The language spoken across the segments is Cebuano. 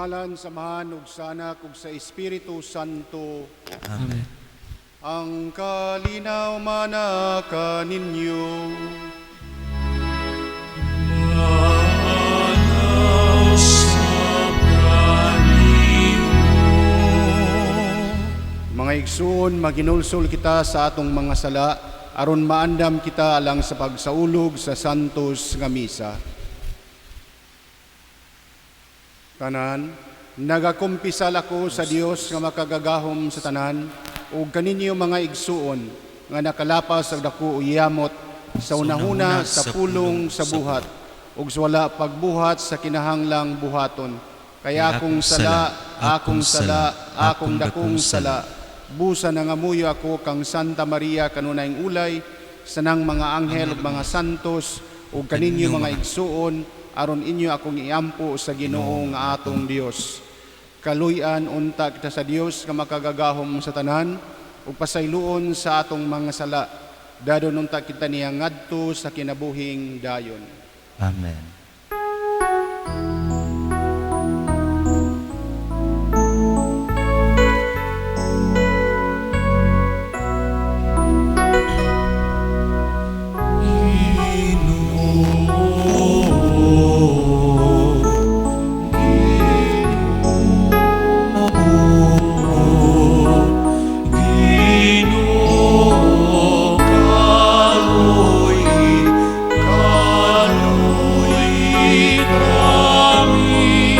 Sa ngalan sa Amahan ug sa Anak ug sa Espiritu Santo. Amen. Ang kalinaw manaka ninyo. Maana sa kanimo. Mga igsoon, maghinulsol kita sa atong mga sala aron maandam kita alang sa pagsaulog sa Santos nga Misa. Tanan, nagakumpisal ako sa Dios nga makagagahom sa tanan ug kaninyo, mga igsuon, nga nakalapas og dako og yamot sa hunahuna, sa pulong, sa buhat ug sa wala pagbuhat sa kinahanglang buhaton. Kay akong sala, akong sala, akong dakong sala. Busa nangamuyo ako kang Santa Maria, kanunayng ulay, sa tanang mga anghel ug mga santos, ug kaninyo, mga igsuon, aron inyo akong iampo sa Ginoo nga atong Dios. Kaluy-an unta kita sa Dios nga makagagahom sa tanan ug pasayloon sa atong mga sala. Dadon unta kita niya ngadto sa kinabuhing dayon. Amen. Ginoo, kaluy, kaluy kami.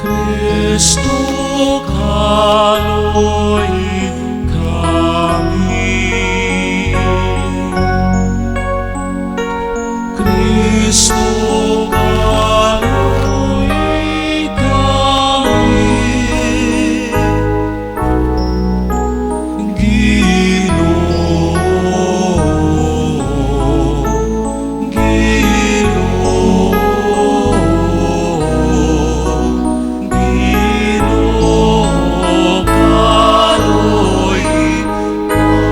Kristo, kaluy kami. Kristo, kaluy kami. Ginoo, Ginoo, Ginoo, kaluy,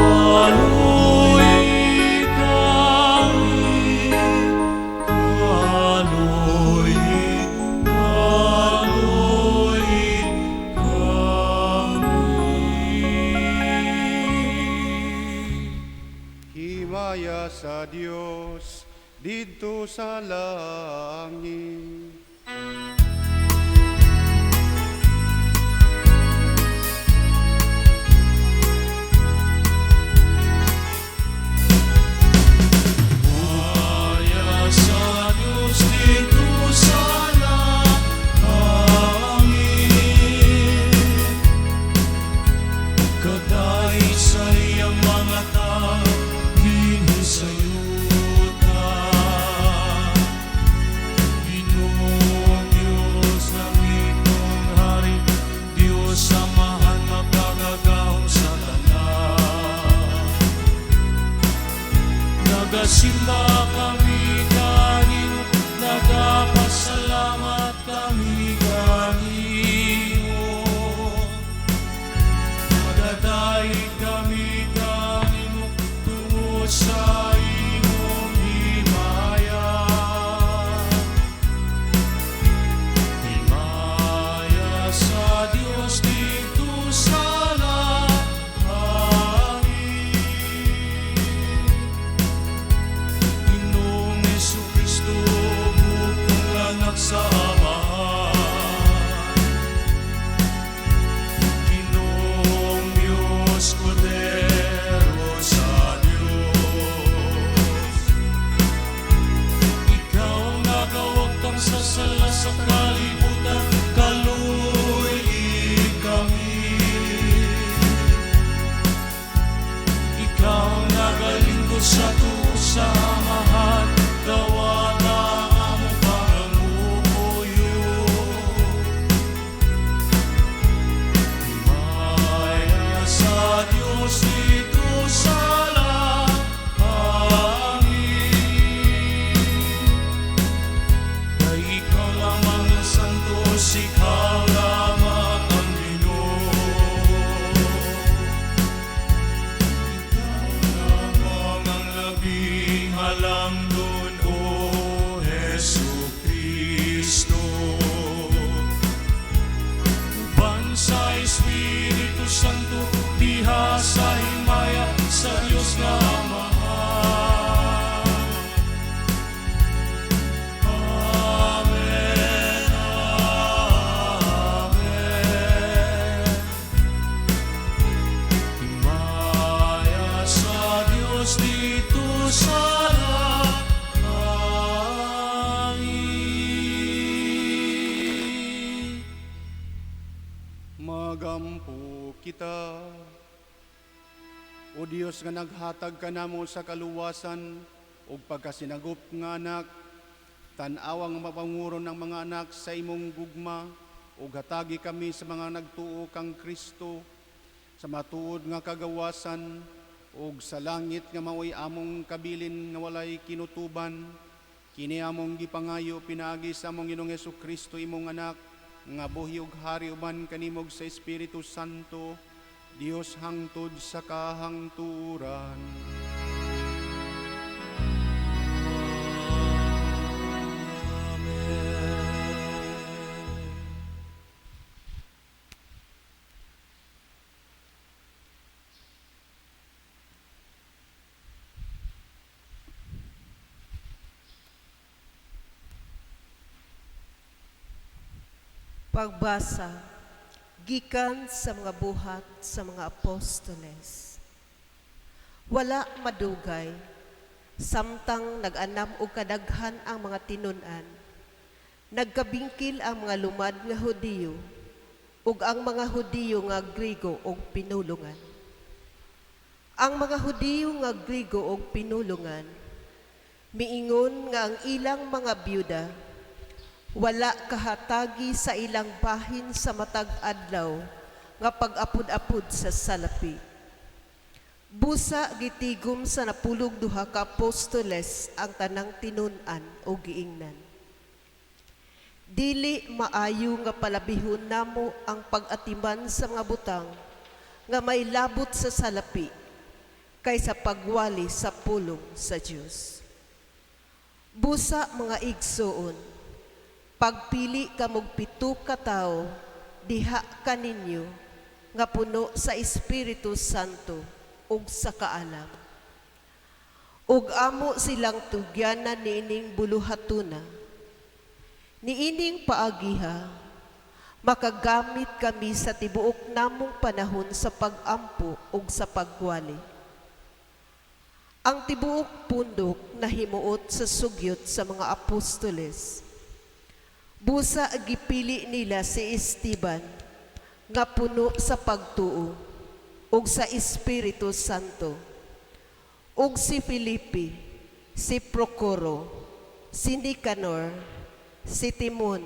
kaluy kami. Kaluy, kaluy kami. Himaya sa Dios didto sa langit. Himaya sa Diyos didto sa langit. Kagdait sa iyang mga tawo dinhi sa yuta. Ginoong Diyos, langitnong Hari, Diyos Amahan, makagagahom sa tanan. Nagasimba kami kanimo, nagapasalamat kami kanimo. Nagadayeg kami kanimo tungod sa imong himaya. Himaya sa Dios didto sa langit. Ginoong Kristo, bugtong Anak sa Amahan. Ginoong Diyos, Kordero sa Diyos. Ikaw ang nagawagtang sa sala sa kalibutan, kaluy kami. Ikaw ang nagalingkod sa tuo sa Amahan, dawata ang among pangamuyo. Himaya sa Diyos didto sa langit. Kay ikaw lamang ang santos, ikaw lamang ang Ginoo. Ikaw lamang ang labing halangdon, O Jesu Kristo. Kita. O Dios nga naghatag kanamo sa kaluwasan ug pagkasinagop nga anak, tan-aw ang mapanguron ng mga anak sa imong gugma ug hatagi kami sa mga nagtuo kang Kristo sa matuod nga kagawasan ug sa langit nga maoy among kabilin nga walay kinutuban. Kini among gipangayo pinaagi sa among Ginoong Kristo, imong anak, nga buhi ug hari uban kanimo ug sa Espiritu Santo, Dios hangtod sa kahangturan. Amen. Pagbasa gikan sa mga Buhat sa mga Apostoles. Wala madugay, samtang nag-anam og kadaghan ang mga tinun-an, nagkabingkil ang mga lumad nga Hudiyo ug ang mga Hudiyo nga Grigo og pinulungan. Ang mga Hudiyo nga Grigo og pinulungan miingon nga ang ilang mga byuda wala kahatagi sa ilang bahin sa matag adlaw nga pag-apod-apod sa salapi. Busa gitigom sa 12 ka apostoles ang tanang tinun-an o giingnan: "Dili maayo nga palabihon namo ang pag-atiman sa mga butang nga may labot sa salapi kaysa pagwali sa pulong sa Dios. Busa, mga igsoon, pagpili kamog 7 ka tawo diha kaninyo nga puno sa Espiritu Santo ug sa kaalam. Ug amo silang tugyanan niining buluhatuna. Niining paagiha, makagamit kami sa tibuok namong panahon sa pag-ampo ug sa pagwali." Ang tibuok pundok nahimuot sa sugyot sa mga apostoles. Busa gipili nila si Esteban nga puno sa pagtuo ug sa Espiritu Santo, ug si Felipe, si Procoro, si Nicanor, si Timon,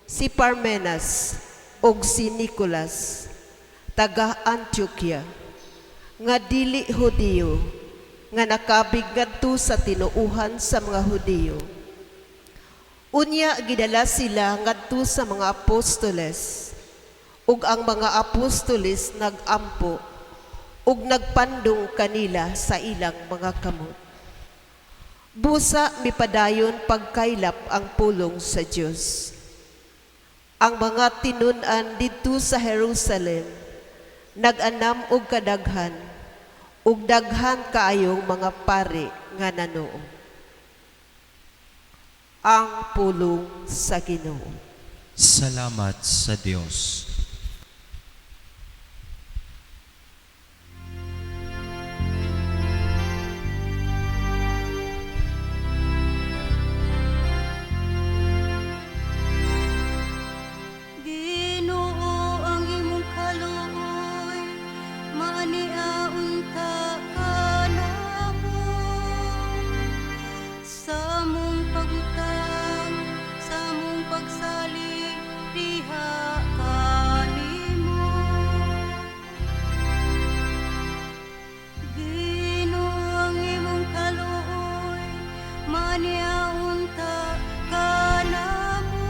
si Parmenas, ug si Nicolas, taga Antioquia, nga dili Hudiyo, nga nakabig ngadto sa tinuuhan sa mga Hudiyo. Unya gidala sila ngadto sa mga apostoles, ug ang mga apostoles nag-ampo ug nagpandong kanila sa ilang mga kamot. Busa mipadayon pagkaylap ang pulong sa Dios. Ang mga tinun-an didto sa Jerusalem nag-anam og kadaghan, ug daghan kaayong mga pari nga nanuo. Ang pulong sa Ginoo. Salamat sa Dios. Ginoo, ang imong kaluoy maania unta kanamo. Sa among pagutang, sa among pagsalig diha kanimo. Ginoo, ang imong kaluoy maania unta kanamo.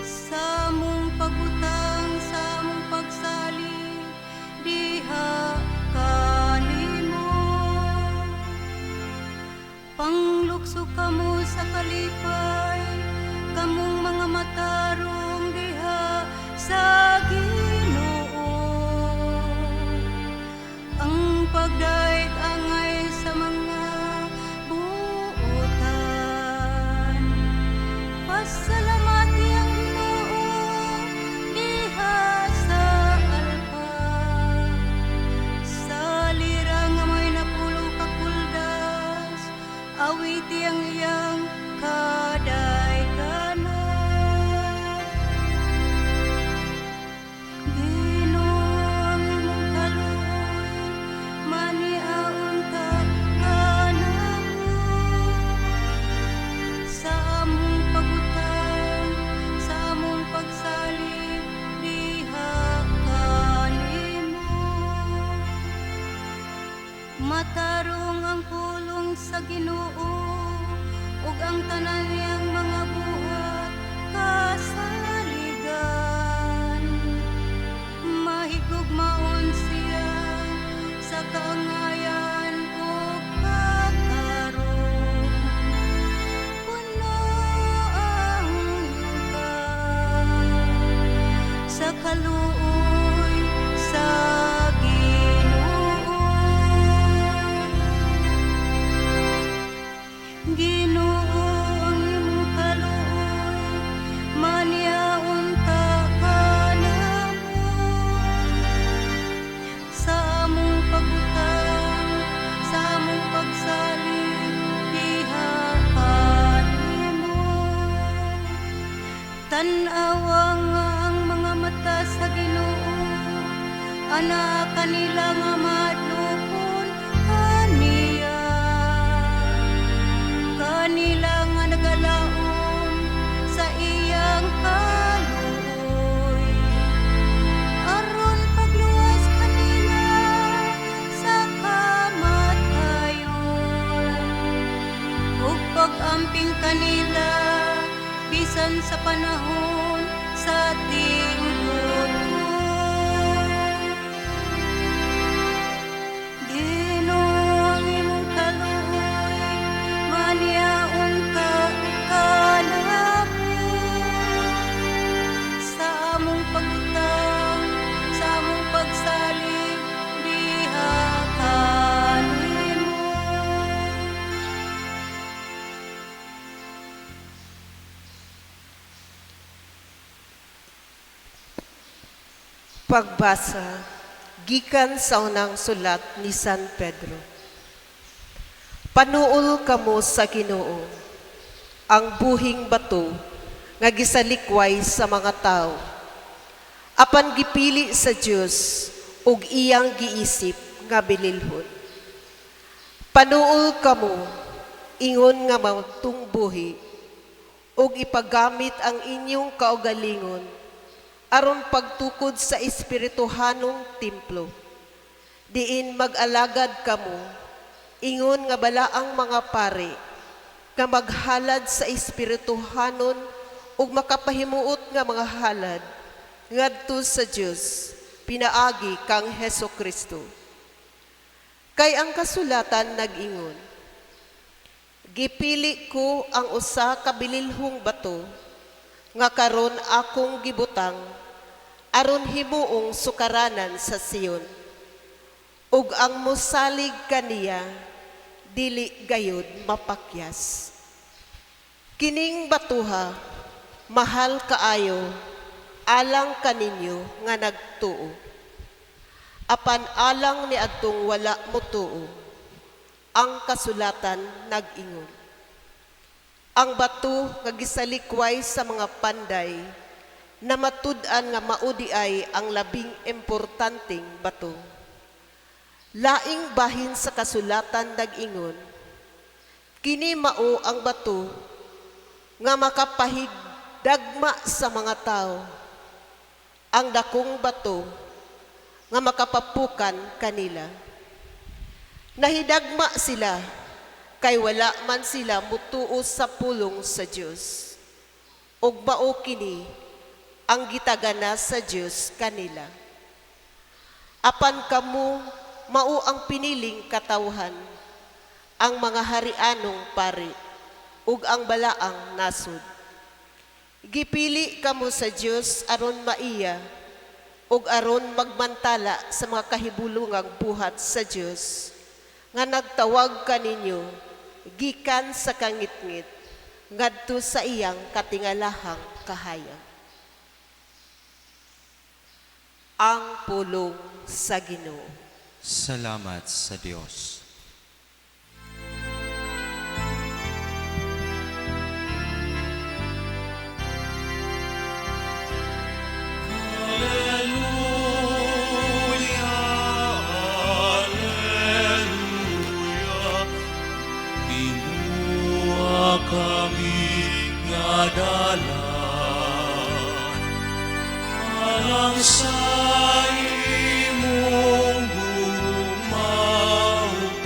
Sa among pagutang, sa among pagsalig diha kanimo. Panglukso kamo sa kalipay, kamong mga matarong diha sa Ginoo. Ang pagdait angay sa mga buotan. Pasalamati ang Ginoo diha sa alpa. Sa lira nga may 10 ka kuldas, awiti ang iyang kadayganan. Matarong ang pulong sa Ginoo ug ang tanan niyang mga buhat kasaligan. Mahigugmaon siya sa kaangayan ug katarong. Puno ang yuta sa kaluoy sa Ginoo. Ginoo, ang imong kaluoy maniaunta kanamo. Sa among pagbutang, sa among pagsalig, diha kanimo. Tan-awa nga ang mga mata sa Ginoo ana kanila nga mahadlokon kaniya, kanila nga nagalaom sa iyang kaluoy, aron pagluwas kanila sa kamatayon ug pag-amping kanila bisan sa panahon sa tinggutom. Ginoo, ang imong kaluoy maniaunta kanamo. Sa among pagbutang, sa among pagsalig, diha kanimo. Pagbasa gikan sa unang sulat ni San Pedro. Panuol kamo sa Ginoo, ang buhing bato nga gisalikway sa mga tawo. Apan gipili sa Dios ug iyang giisip nga bililhon. Panuol kamo ingon nga maugtong buhi ug ipagamit ang inyong kaugalingon aron pagtukod sa espirituhanong templo. Diin mag-alagad kamo ingon nga balaang mga pari nga maghalad sa espirituhanon ug makapahimuot nga mga halad ngadto sa Dios pinaagi kang Heso Kristo. Kay ang kasulatan nag-ingon, "Gipili ko ang usa ka bililhong bato nga karon akong gibutang aron himuong sukaranan sa Sion. Ug ang mosalig kaniya dili gayud mapakyas." Kining batuha mahal kaayo alang kaninyo nga nagtuo. Apan alang ni adtong wala motuo, ang kasulatan nag-ingon, "Ang bato nga gisalikway sa mga panday na matud-an nga mao diay ang labing importanteng bato." Laing bahin sa kasulatan nag-ingon, "Kini mao ang bato nga makapahigdagma sa mga tao, ang dakong bato nga makapapukan kanila." Nahidagma sila kay wala man sila mutuo sa pulong sa Dios. Ug mao kini ang gitagana sa Dios kanila. Apan kamo mao ang piniling katawhan, ang mga harianong pari, ug ang balaang nasod. Gipili kamo sa Dios aron maiya ug aron magmantala sa mga kahibulungang buhat sa Dios nga nagtawag kaninyo gikan sa kangitngit ngadto sa iyang katingalahang kahayag. Ang pulong sa Ginoo. Salamat sa Dios. Alleluia, Alleluia, Imuha kami nga dalan, alang sa imong gugma ug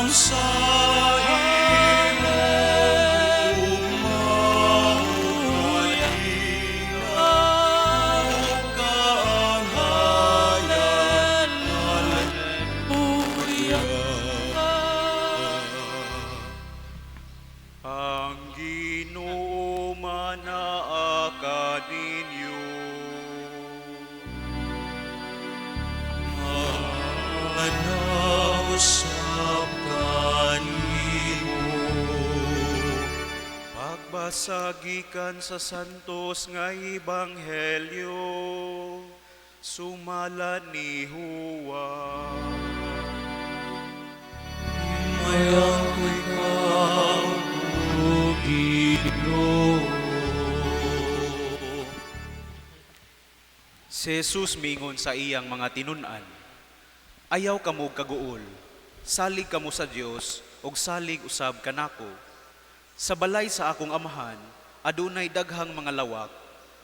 sa imong gugma ug kalinga ug kaanghayan. Hallelujah. Ang Ginoo manaa kaninyo. Manausap kanimo. Pagbasa gikan sa Santos nga Ebanghelyo sumala ni Juan. Himayan ko ikaw, O Ginoo. Si Jesus mingon sa iyang mga tinun-an, "Ayaw kamo kaguol, salig kamo sa Dios ug salig usab kanako. Sa balay sa akong amahan, adunay daghang mga lawak,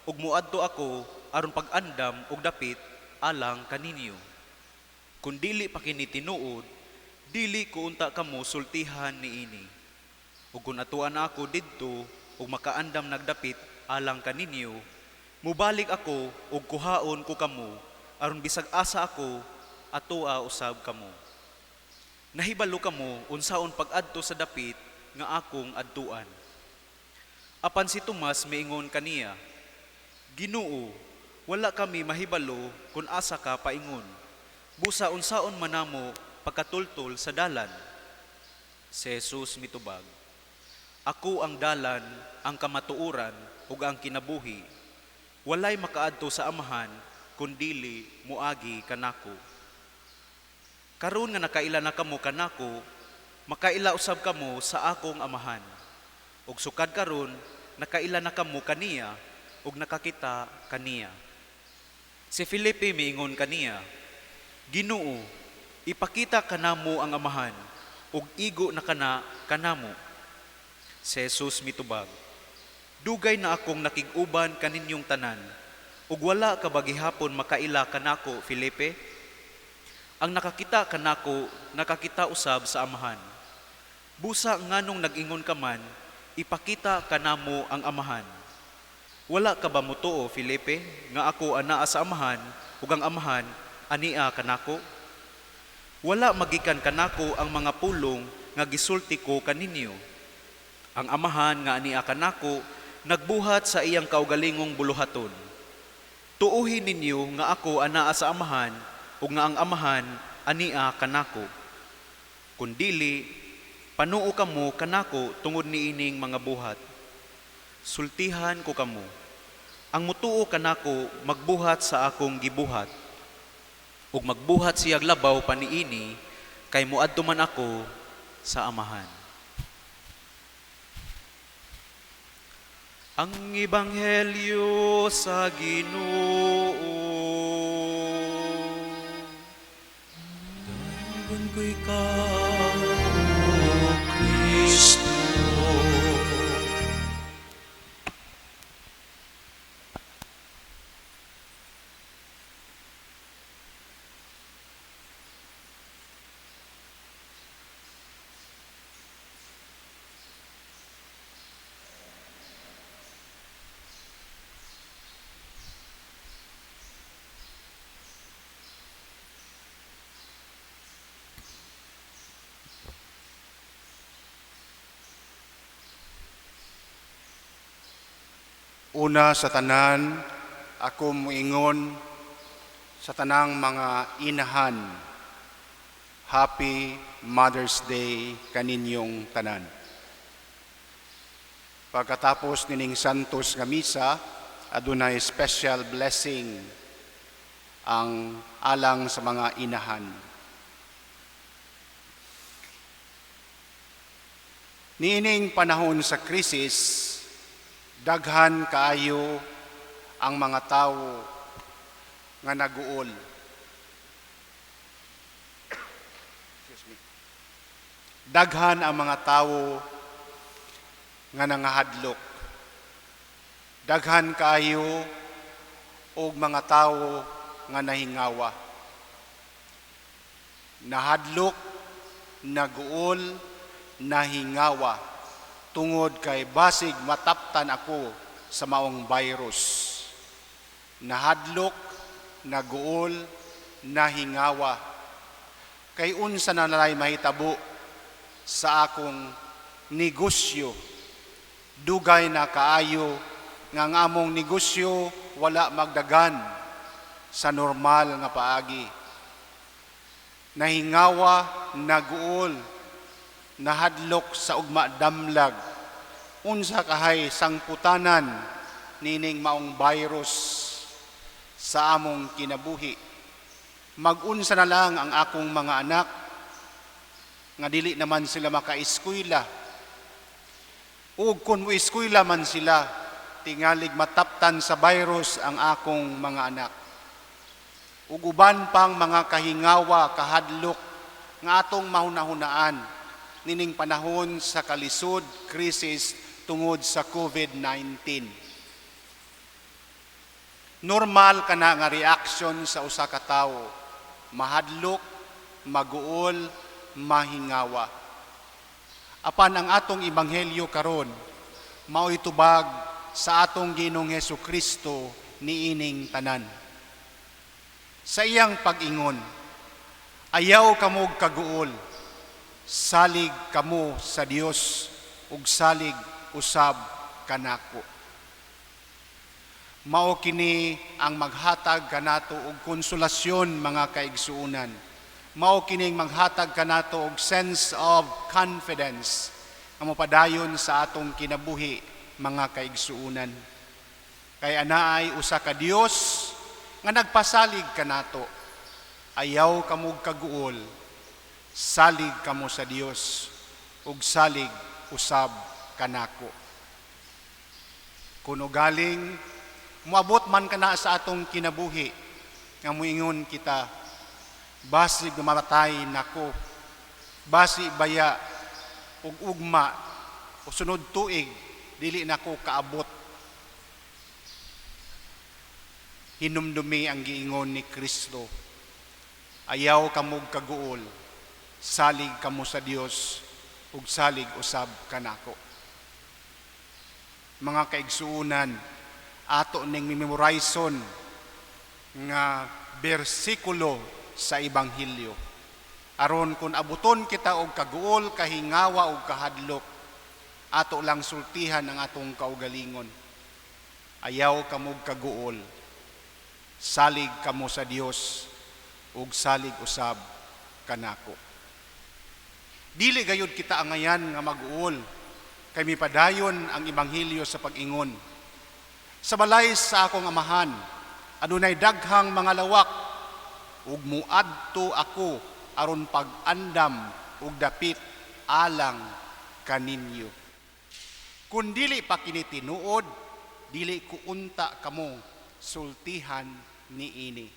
ug moadto ako aron pag-andam og dapit alang kaninyo. Kun dili pa kini tinuod, dili ko unta kamo sultihan niini. Ug kun atuan na ako didto ug makaandam nagdapit alang kaninyo, mubalik ako ug kuhaon ko kamo aron bisag asa ako atoa usab kamo. Nahibalo kamo unsaon pag-adto sa dapit nga akong adtuan." Apan si Tomas miingon kaniya, "Ginoo, wala kami mahibalo kung asa ka paingon. Busa unsaon man namo pagkatultol sa dalan?" Si Jesus mitubag, "Ako ang dalan, ang kamatuoran ug ang kinabuhi. Walay makaadto sa Amahan kun dili moagi kanako. Karon nga nakaila na kamo kanako, makaila usab kamo sa akong Amahan. Ug sukad karon nakaila na kamo kaniya ug nakakita kaniya." Si Felipe miingon kaniya, "Ginoo, ipakita kanamo ang Amahan, ug igo na kana kanamo." Si Jesus mitubag, "Dugay na akong nakig-uban kaninyong tanan, ug wala ka ba gihapon makaila kanako, Felipe? Ang nakakita kanako, nakakita usab sa Amahan. Busa nganong nag-ingon ka man, ipakita kanamo ang Amahan? Wala ka ba motuo, Felipe, nga ako anaa sa Amahan, ug ang Amahan ania kanako? Wala magikan kanako ang mga pulong nga gisulti ko kaninyo. Ang Amahan nga ania kanako nagbuhat sa iyang kaugalingong buluhaton. Tuohi ninyo nga ako anaa sa Amahan ug nga ang Amahan ania kanako. Kun dili, panuo kamo kanako tungod niining mga buhat. Sultihan ko kamo, ang mutuo kanako magbuhat sa akong gibuhat, ug magbuhat siyag labaw pa niini, kay moadto man ako sa Amahan." Ang Ebanghelyo sa Ginoo. Daygon ko ikaw, O Kristo. Una sa tanan, ako moingon sa tanang mga inahan. Happy Mother's Day kaninyong tanan. Pagkatapos nining Santos nga misa, adunay special blessing ang alang sa mga inahan. Niining panahon sa krisis, daghan kaayo ang mga tawo nga naguol. Excuse me. Daghan ang mga tawo nga nangahadlok. Daghan kaayo og mga tawo nga nahingawa. Nahadlok, Naguol, nahingawa, tungod kay basig mataptan ako sa maong virus. Nahadlok, naguol, nahingawa, kay unsa na nalay mahitabo sa akong negosyo. Dugay na kaayo nga ang among negosyo wala magdagan sa normal nga paagi. Nahingawa, naguol, nahadlok sa ugma damlag. Unsa kahay sangputanan nining maong virus sa among kinabuhi. Mag-unsa na lang ang akong mga anak nga dili naman sila makaeskwela. Ug kung mo-eskwela man sila, tingalig mataptan sa virus ang akong mga anak. Ug uban pang mga kahingawa, kahadlok nga atong mahunahunaan nining panahon sa kalisod, krisis tungod sa COVID-19. Normal kana nga reaction sa usa ka tawo, mahadlok, maguol, mahingawa. Apan ang atong ebanghelyo karon mao'y tubag sa atong Ginoong Hesus Kristo niining tanan. Sa iyang pag-ingon, "Ayaw kamog kaguol, salig kamo sa Dios ug salig usab kanako." Mao kini ang maghatag kanato og konsolasyon, mga kaigsuonan. Mao kining maghatag kanato og sense of confidence nga mopadayon sa atong kinabuhi, mga kaigsuonan. Kay anaay usa ka Dios nga nagpasalig kanato. "Ayaw kamog kaguol, salig kamo sa Dios ug salig usab kanako." Kuno galing moabot man kana sa atong kinabuhi nga moingon kita, "Basig mamatay nako, basi baya ug ugma o sunod tuig dili nako kaabot," hinumdumi ang giingon ni Kristo, "Ayaw kamog kaguol, salig kamo sa Dios ug salig usab kanako." Mga kaigsuonan, ato ning memorizon nga bersikulo sa Ebanghelyo aron kung abuton kita og kaguol, kahingawa og kahadlok, ato lang sultihan ang atong kaugalingon, "Ayaw kamog kaguol, salig kamo sa Dios ug salig usab kanako." Dili gayud kita angayan nga mag-uol kay mipadayon ang ebanghelyo sa pag-ingon, "Sa balay sa akong amahan adunay daghang mga lawak, ug muadto ako aron pag-andam og dapit alang kaninyo. Kun dili pa kini tinuod, dili ko unta kamo sultihan niini."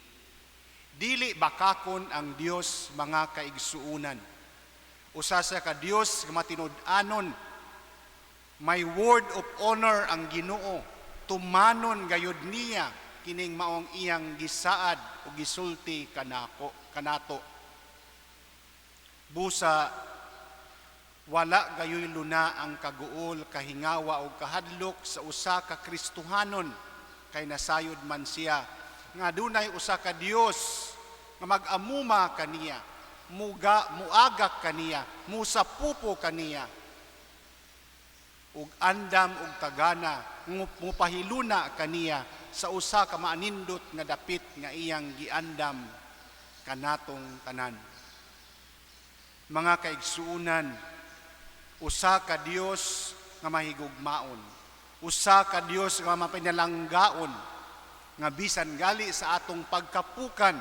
Dili bakakon ang Dios, mga kaigsuonan. Usa sa ka Dios nga matinud-anon. May word of honor ang Ginoo. Tumanon gayud niya kining maong iyang gisaad o gisulti kanako kanato. Busa wala gayoy luna ang kaguol, kahingawa o kahadlok sa usa ka Kristohanon kay nasayod man siya nga dunay usa ka Dios nga mag-amuma kaniya, muga muagak kaniya, musapupo kaniya ug andam og tagana, mupahiluna kaniya sa usa ka maanindot nga dapit nga iyang giandam kanatong tanan. Mga kaigsuonan, usa ka Dios nga mahigugmaon, usa ka Dios nga mapinalanggaon, nga bisan gali sa atong pagkapukan,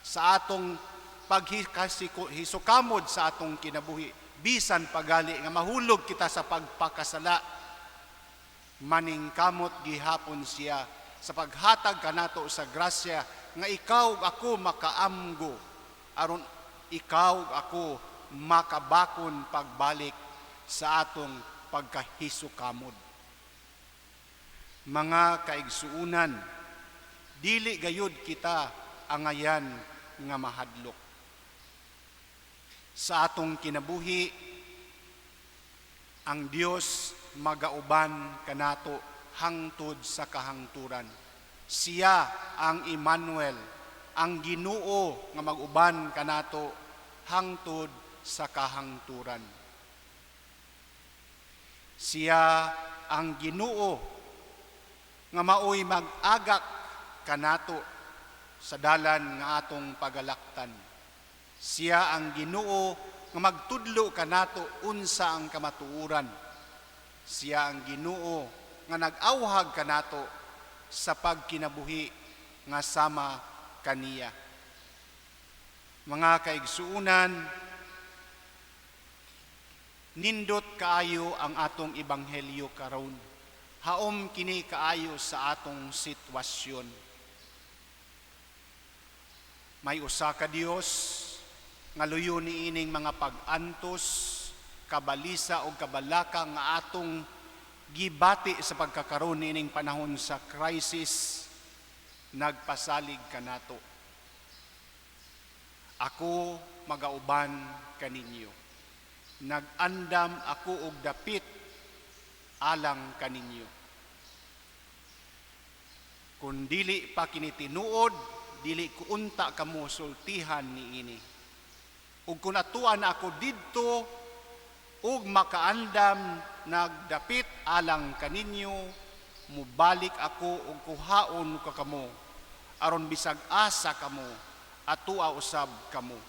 sa atong paghisukamod sa atong kinabuhi, bisan pagali nga mahulog kita sa pagpakasala, maningkamot gihapon siya sa paghatag kanato sa grasya nga ikaw ug ako makaamgo aron ikaw ug ako makabakon pagbalik sa atong pagkahisukamod. Mga kaigsuonan, dili gayud kita angayan nga mahadlok. Sa atong kinabuhi, ang Dios magauban kanato hangtod sa kahangturan. Siya ang Emmanuel, ang Ginoo nga mag-uban kanato hangtod sa kahangturan. Siya ang Ginoo nga maoy mag-agak kanato sa dalan nga atong pagalaktan. Siya ang Ginoo nga magtudlo kanato unsa ang kamatuoran. Siya ang Ginoo nga nag-awhag kanato sa pagkinabuhi nga sama kaniya. Mga kaigsuunan, nindot kaayo ang atong ebanghelyo karon. Haom kini kaayo sa atong sitwasyon. May usa ka Dios nga luyo niining mga pag-antos, kabalisa o kabalaka nga atong gibati sa pagkakaroon niining panahon sa crisis, nagpasalig kanato. Ako magauban kaninyo. Nag-andam ako og dapit alang kaninyo. Kung dili pa kini tinuod, dili ko unta kamo sultihan niini. Ug kung atuan ako didto ug makaandam nagdapit alang kaninyo, mubalik ako ug kuhaon ko kamo aron bisag asa kamo, atua usab kamo.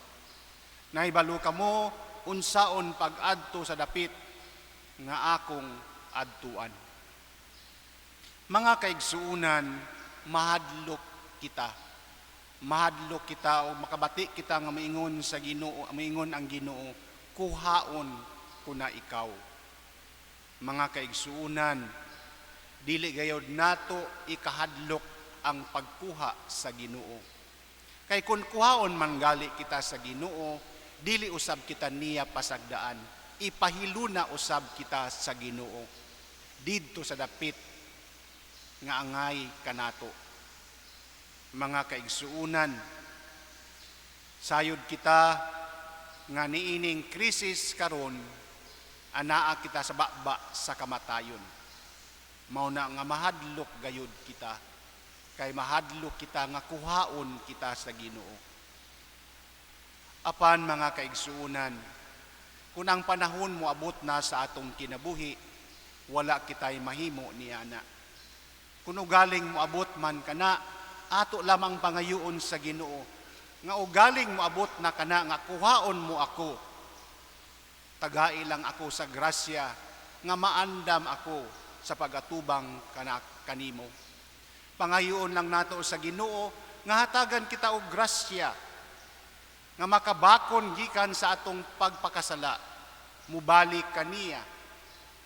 Nahibalo kamo unsaon pag-adto sa dapit nga akong adtuan. Mga kaigsuunan, mahadlok kita. Mahadlok kita o makabati kita nga maingon sa Ginoo, maingon ang Ginoo, kuhaon ko na ikaw. Mga kaigsuunan, dili gayod nato ikahadlok ang pagkuha sa Ginoo. Kay kung kuhaon man gali kita sa Ginoo, dili usab kita niya pasagdaan. Ipahiluna usab kita sa Ginoo didto sa dapit nga angay kanato. Mga kaigsuunan, sayod kita nga niining krisis karon, anaa kita sa baba sa kamatayon. Mao na nga mahadlok gayud kita, kay mahadlok kita nga kuhaon kita sa Ginoo. Apan, mga kaigsuunan, kung ang panahon moabot na sa atong kinabuhi, wala kitay mahimo niana. Kung ugaling moabot man kana, ato lamang pangayoon sa Ginoo nga ugaling moabot na kana nga kuhaon mo ako, tagai lang ako sa grasya nga maandam ako sa pagatubang kana kanimo. Pangayoon lang nato sa Ginoo nga hatagan kita og grasya nga makabakon gikan sa atong pagpakasala, mubalik kaniya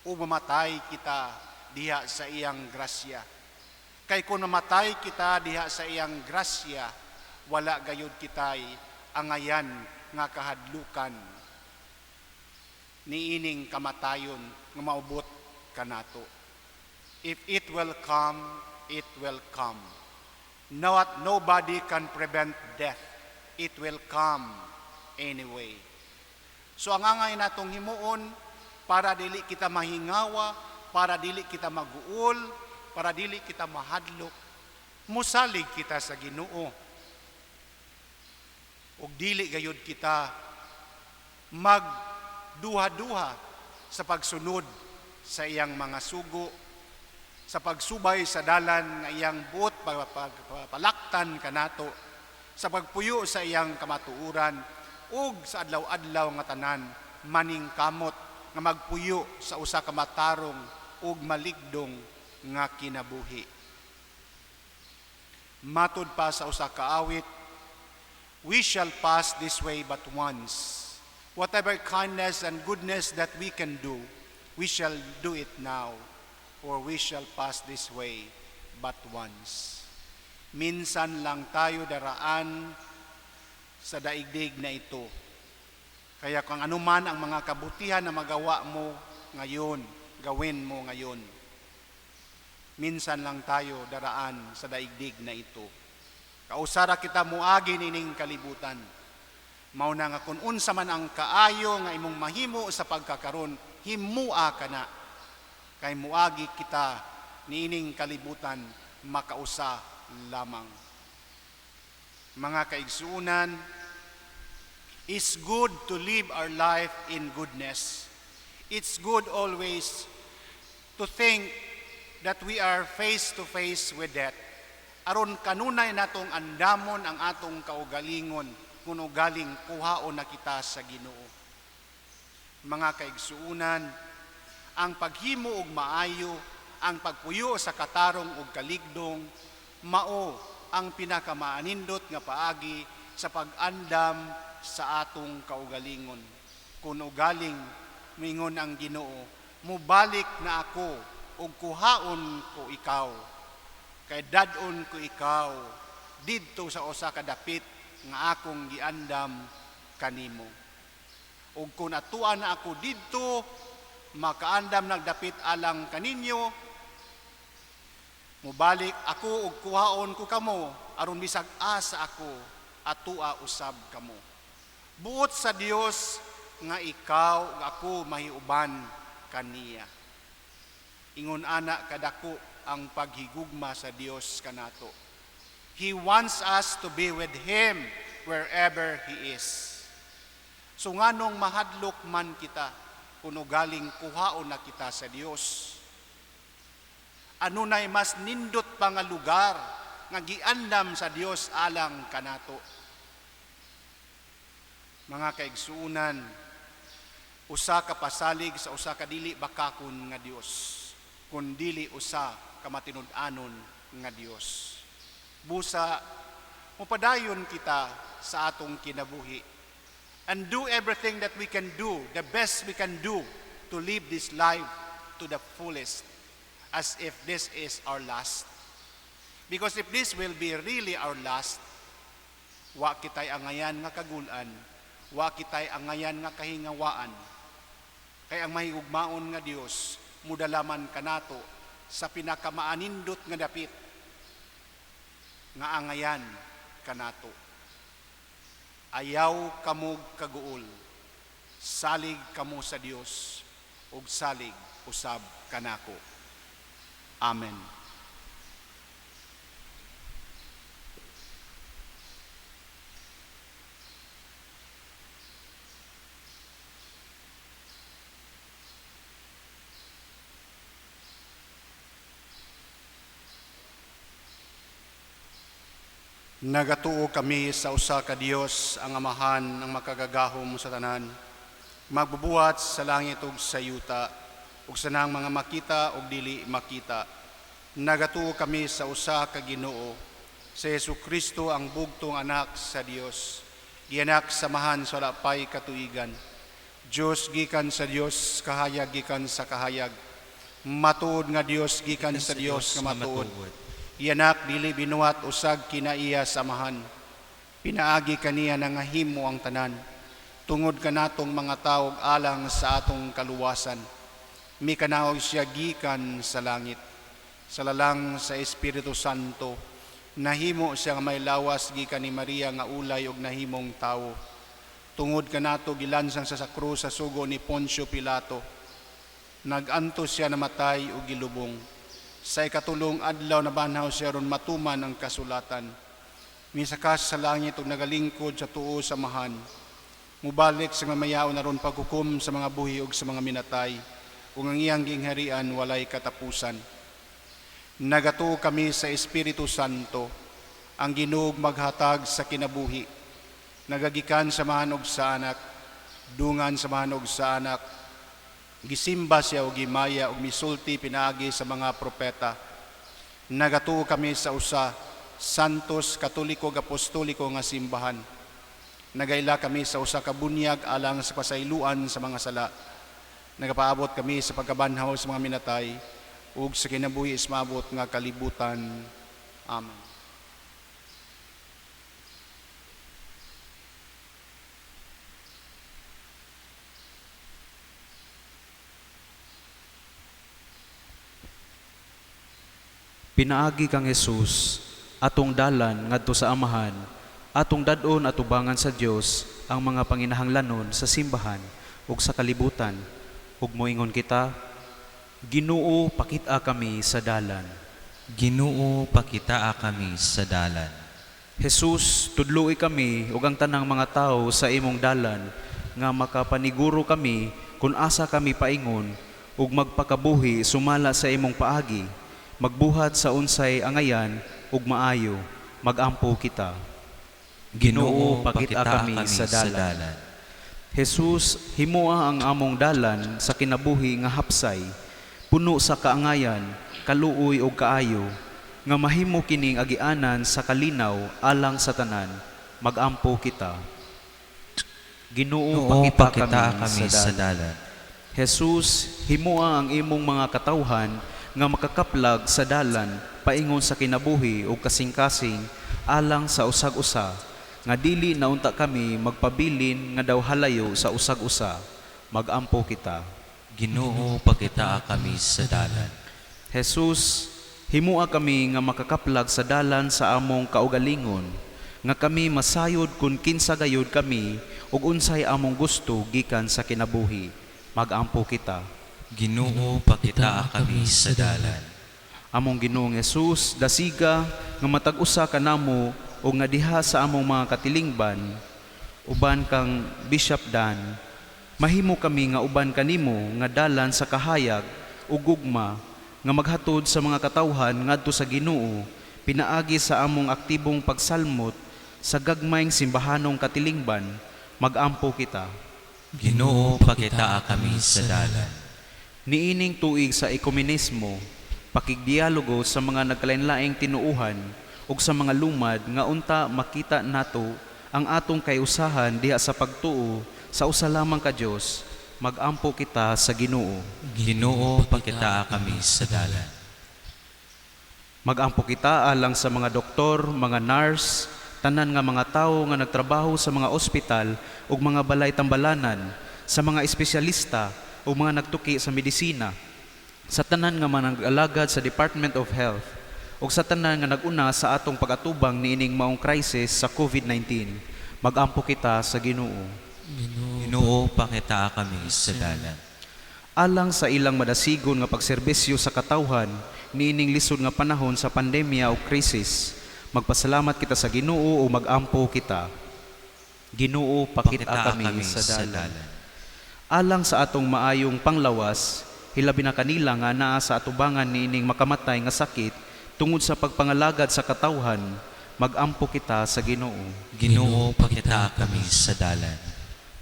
o mamatay kita diha sa iyang grasya. Kay kung mamatay kita diha sa iyang grasya, wala gayud kitay angayan nga kahadlukan niining kamatayon nga maubot kanato. If it will come, it will come. Not nobody can prevent death. It will come anyway. So ang angay natong himuon para dili kita mahingawa, para dili kita maguol, para dili kita mahadlok, musalig kita sa Ginoo. Ug dili gayud kita magduha-duha sa pagsunod sa iyang mga sugo, sa pagsubay sa dalan nga iyang buot palaktan kanato, sa pagpuyo sa iyang kamatuoran, ug sa adlaw-adlaw nga tanan maningkamot nga magpuyo sa usa ka matarong ug maligdong nga kinabuhi. Matud pa sa usa ka awit, "We shall pass this way but once. Whatever kindness and goodness that we can do, we shall do it now, for we shall pass this way but once." Minsan lang tayo daraan sa daigdig na ito. Kaya kung anuman ang mga kabutihan na magawa mo ngayon, gawin mo ngayon. Minsan lang tayo daraan sa daigdig na ito. Kausara kita muagi nining kalibutan. Mao na nga kung unsa man ang kaayo nga imong mahimo sa pagkakaron, himua kana. Kay muagi kita niining kalibutan makausa lamang. Mga kaigsuunan, it's good to live our life in goodness. It's good always to think that we are face to face with death. Aron kanunay natong andamon ang atong kaugalingon, kung ugaling kuhaon na kita sa Ginoo. Mga kaigsuunan, ang paghimo og maayo, ang pagpuyo sa katarong ug kaligdong, mao ang pinakamaanindot nga paagi sa pag-andam sa atong kaugalingon. Kung ugaling mingon ang Ginoo, mubalik na ako ug kuhaon ko ikaw. Kay dad-on ko ikaw didto sa usa ka dapit nga akong giandam kanimo. Ug kung atuan na ako didto, makaandam nagdapit alang kaninyo, mubalik ako ug kuhaon ko kamo aron bisag asa ako atua usab kamo. Buot sa Dios nga ikaw ug ako mahiuban kaniya. Ingon ana kadako ang paghigugma sa Dios kanato. He wants us to be with Him wherever He is. So nganong mahadlok man kita kung ugaling kuhaon na kita sa Dios? Ano na'y mas nindot pa nga lugar nga giandam sa Dios alang kanato? Mga kaigsuunan, usa ka pasalig sa usa ka dili bakakon nga Dios, kun dili usa ka matinud-anon nga Dios. Busa mupadayon kita sa atong kinabuhi and do everything that we can do, the best we can do to live this life to the fullest, as if this is our last. Because if this will be really our last, wa kitay angayan nga kagulan, wa kitay angayan nga kahingawaan. Kay ang mahigugmaon nga Dios mudalaman kanato sa pinakamaanindot nga dapit nga angayan kanato. Ayaw kamog kaguol, salig kamo sa Dios ug salig usab kanako. Amen. Nagatuo kami sa usa ka Dios, ang Amahan, ang makagagahom sa tanan, magbubuhat sa langit ug sa yuta, ug sa nang mga makita ug dili makita. Nagatuo kami sa usa ka Ginoo, sa Hesukristo ang bugtong anak sa Dios, gianak sa Amahan sa wala pay katuigan. Dios gikan sa Dios, kahayag gikan sa kahayag. Matuod nga Dios gikan sa Dios nga matuod. Iyanak dili binuhat usag kinaiya sa Amahan. Pinaagi kaniya nangahimo ang tanan. Tungod kanatong mga tawo alang sa atong kaluwasan. Mikanaog siya gikan sa langit. Sa lalang sa Espiritu Santo, nahimo siya nga may lawas gikan ni Maria nga ulay og nahimong tawo. Tungod kanato gilansang sa krus sa sugo ni Poncio Pilato. Nagantos siya namatay ug gilubong. Sa ikatulong adlaw nabanhaw siya aron matuman ang kasulatan. Misakas sa langit ug nagalingkod sa tuo sa Amahan. Mubalik sa mamayaon aron paghukom sa mga buhi ug sa mga minatay, ug ang iyang gingharian walay katapusan. Nagatuo kami sa Espiritu Santo, ang Ginoo maghatag sa kinabuhi. Nagagikan sa Amahan ug sa Anak, dungan sa Amahan ug sa Anak. Gisimba siya og gimaya og misulti pinaagi sa mga propeta. Nagatuo kami sa usa Santos Katoliko ug Apostoliko nga simbahan. Nagaila kami sa usa ka bunyag alang sa pasayloan sa mga sala. Nagapaabot kami sa pagkabanhaw sa mga minatay ug sa kinabuhi ismabot nga kalibutan. Amen. Pinaagi kang Hesus atong dalan ngadto sa Amahan, Atong dad-on atubangan sa Dios ang mga panginahanglanon sa simbahan ug sa kalibutan ug moingon kita, Ginoo, pakita kami sa dalan. Ginoo, pakitaa kami sa dalan. Jesus, tudloi kami ug ang tanang mga tawo sa imong dalan nga makapaniguro kami kung asa kami paingon ug magpakabuhi sumala sa imong paagi, magbuhat sa unsay angayan ug maayo, magampo kita. Ginoo, pakita kami sa dalan. Jesus, himoa ang among dalan sa kinabuhi nga hapsay, puno sa kaangayan, kaluoy ug kaayo, nga mahimo kining agianan sa kalinaw alang sa tanan, magampo kita. Ginoo, Ginoo, pakita pakitaa kami kami sa sa dalan. dalan. Jesus, himoa ang imong mga katawhan nga makakaplag sa dalan paingon sa kinabuhi ug kasing-kasing alang sa usag-usa, nga dili na unta kami magpabilin nga daw halayo sa usag-usa, magampo kita. Ginoo, pakitaa kami sa dalan. Jesus, himoa kami nga makakaplag sa dalan sa among kaugalingon, nga kami masayod kung kinsa gayud kami ug unsay among gusto gikan sa kinabuhi, magampo kita. Ginoo, pakitaa kami sa dalan. Among Ginoong Hesus, dasiga nga matag usa kanamo o nga diha sa among mga katilingban uban kang Bishop Dan, mahimo kami nga uban kanimo nga dalan sa kahayag ug gugma nga maghatod sa mga katawhan ngadto sa Ginoo pinaagi sa among aktibong pagsalmot sa gagmayng simbahanong katilingban, magampo kita. Ginoo, pakitaa kami sa dalan. Niining tuig sa ekumenismo, pakigdialogo sa mga nagkalainlaing tinuohan ug sa mga lumad nga unta makita nato ang atong kayusahan diha sa pagtuo sa usa lamang ka Dios, magampo kita sa Ginoo. Ginoo, pakitaa kami sa dalan. Magampo kita alang sa mga doktor, mga nurse, tanan nga mga tawo nga nagtrabaho sa mga ospital ug mga balay tambalanan, sa mga espesyalista ug mga nagtuki sa medisina, sa tanan nga mga nag-alagad sa Department of Health ug sa tanan nga nag-una sa atong pag-atubang niining maong crisis sa COVID-19. Magampo kita sa Ginoo. Ginoo, pakitaa kami sa dalan. Alang sa ilang madasigon nga pagserbisyo sa katawhan niining lisod nga panahon sa pandemya o krisis, magpasalamat kita sa Ginoo o magampo kita. Ginoo, pakita kami sa dalan. Alang sa atong maayong panglawas, hilabi na kanila nga naa sa atubangan niining makamatay nga sakit tungod sa pagpangalagad sa katawhan, magampo kita sa Ginoo. Ginoo, pakitaa kami sa dalan.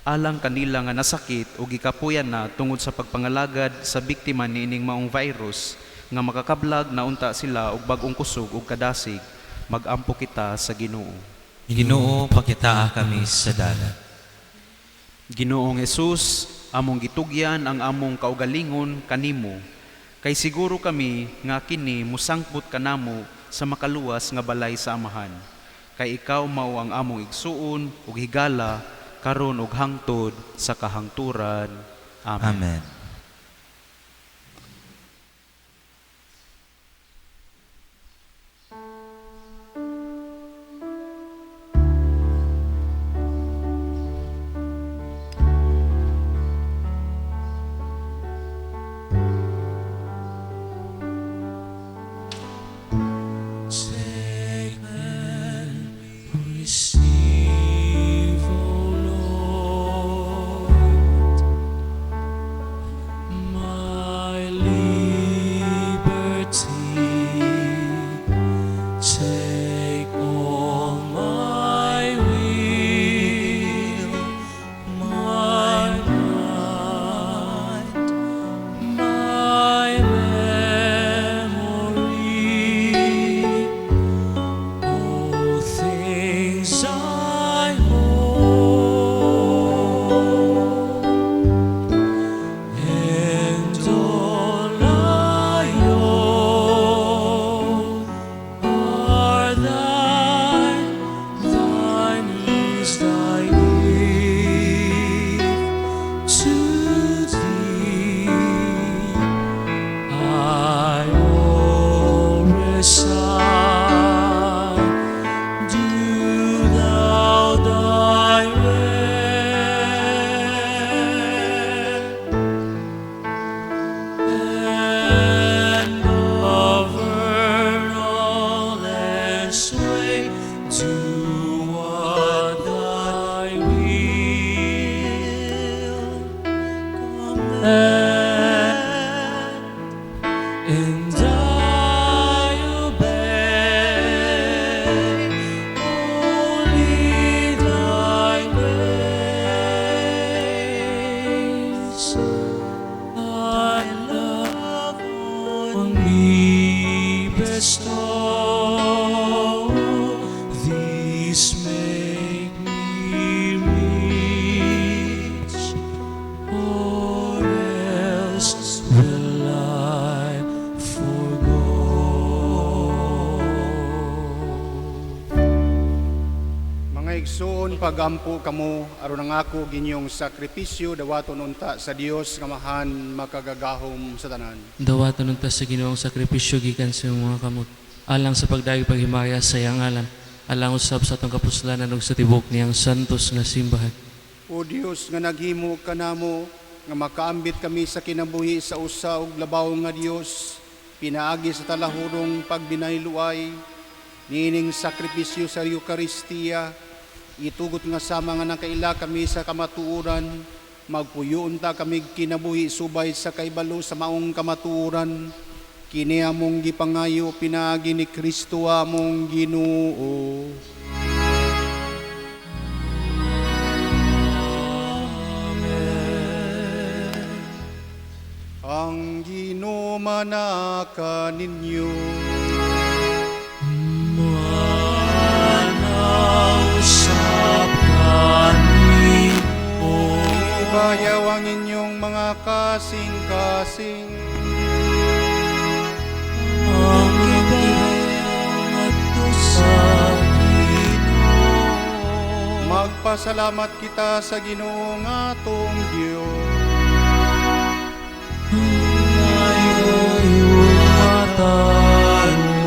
Alang kanila nga nasakit o gikapuyan na tungod sa pagpangalagad sa biktima niining maong virus nga makakablag na unta sila og bag-ong kusog ug kadasig, magampo kita sa Ginoo. Ginoo, pakitaa kami sa dalan. Ginoong Hesus, among gitugyan ang among kaugalingon kanimo, kay siguro kami nga kini musangpot kanamo sa makaluwas nga balay sa Amahan. Kay ikaw mao ang among igsuon ug higala karon ug hangtod sa kahangturan. Amen. Amen. Take and receive, O Lord, And I obey only thy ways. Thy love on me bestow. These make me rich, or else will I forego. Mga igsoon, pagampo kamo aron ang ako ug inyong sakripisyo dawaton unta sa Dios nga Amahan makagagahom sa tanan. Dawaton unta sa Ginoo ang sakripisyo gikan sa imong mga kamot, alang sa pagdayeg paghimaya sa iyang ngalan, alang usab sa atong kapuslanan ug sa tibok niyang santos nga simbahan. O Dios nga naghimo kanamo nga makaambit kami sa kinabuhi sa usa ug labaw nga Dios, pinaagi sa talahurong pagbinayluay niining sakripisyo sa Eukaristiya, itugot nga sama nga nakaila kami sa kamatuoran, magpuyo unta kami kinabuhi subay sa kaibalo sa maong kamatuoran. Kini among gipangayo pinaagi ni Kristo among Ginoo. Ang Ginoo manaka ninyo. Manausap kanimo. Ibayaw ang inyong mga kasing-kasing. Ang gibayaw ngadto sa Ginoo. Magpasalamat kita sa Ginoo nga atong Dios. Maayo matarong.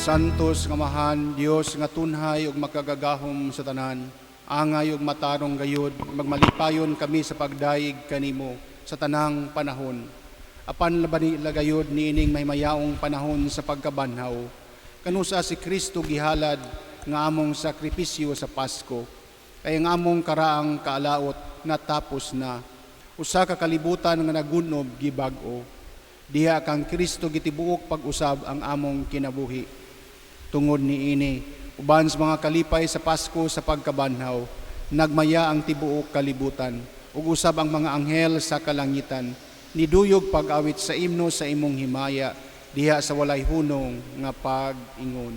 Santos nga Amahan, Dios nga tunhay ug makagagahom sa tanan, angay ug matarong gayud, magmalipayon kami sa pagdayeg kanimo sa tanang panahon. Apan labani gayud niining mahimayaong panahon sa pagkabanhaw, kanusa si Kristo gihalad nga among sakripisyo sa Pasko, kay ang among karaang kaalaot natapos na, usa ka kalibutan nga nagunob gibag-o. Diha kang Kristo gitibuok pag-usab ang among kinabuhi. Tungod niini, uban sa mga kalipay sa Pasko sa pagkabanhaw, nagmaya ang tibuok kalibutan, ug usab ang mga anghel sa kalangitan, niduyog pag-awit sa imno sa imong himaya, diha sa walay hunong nga pag-ingon.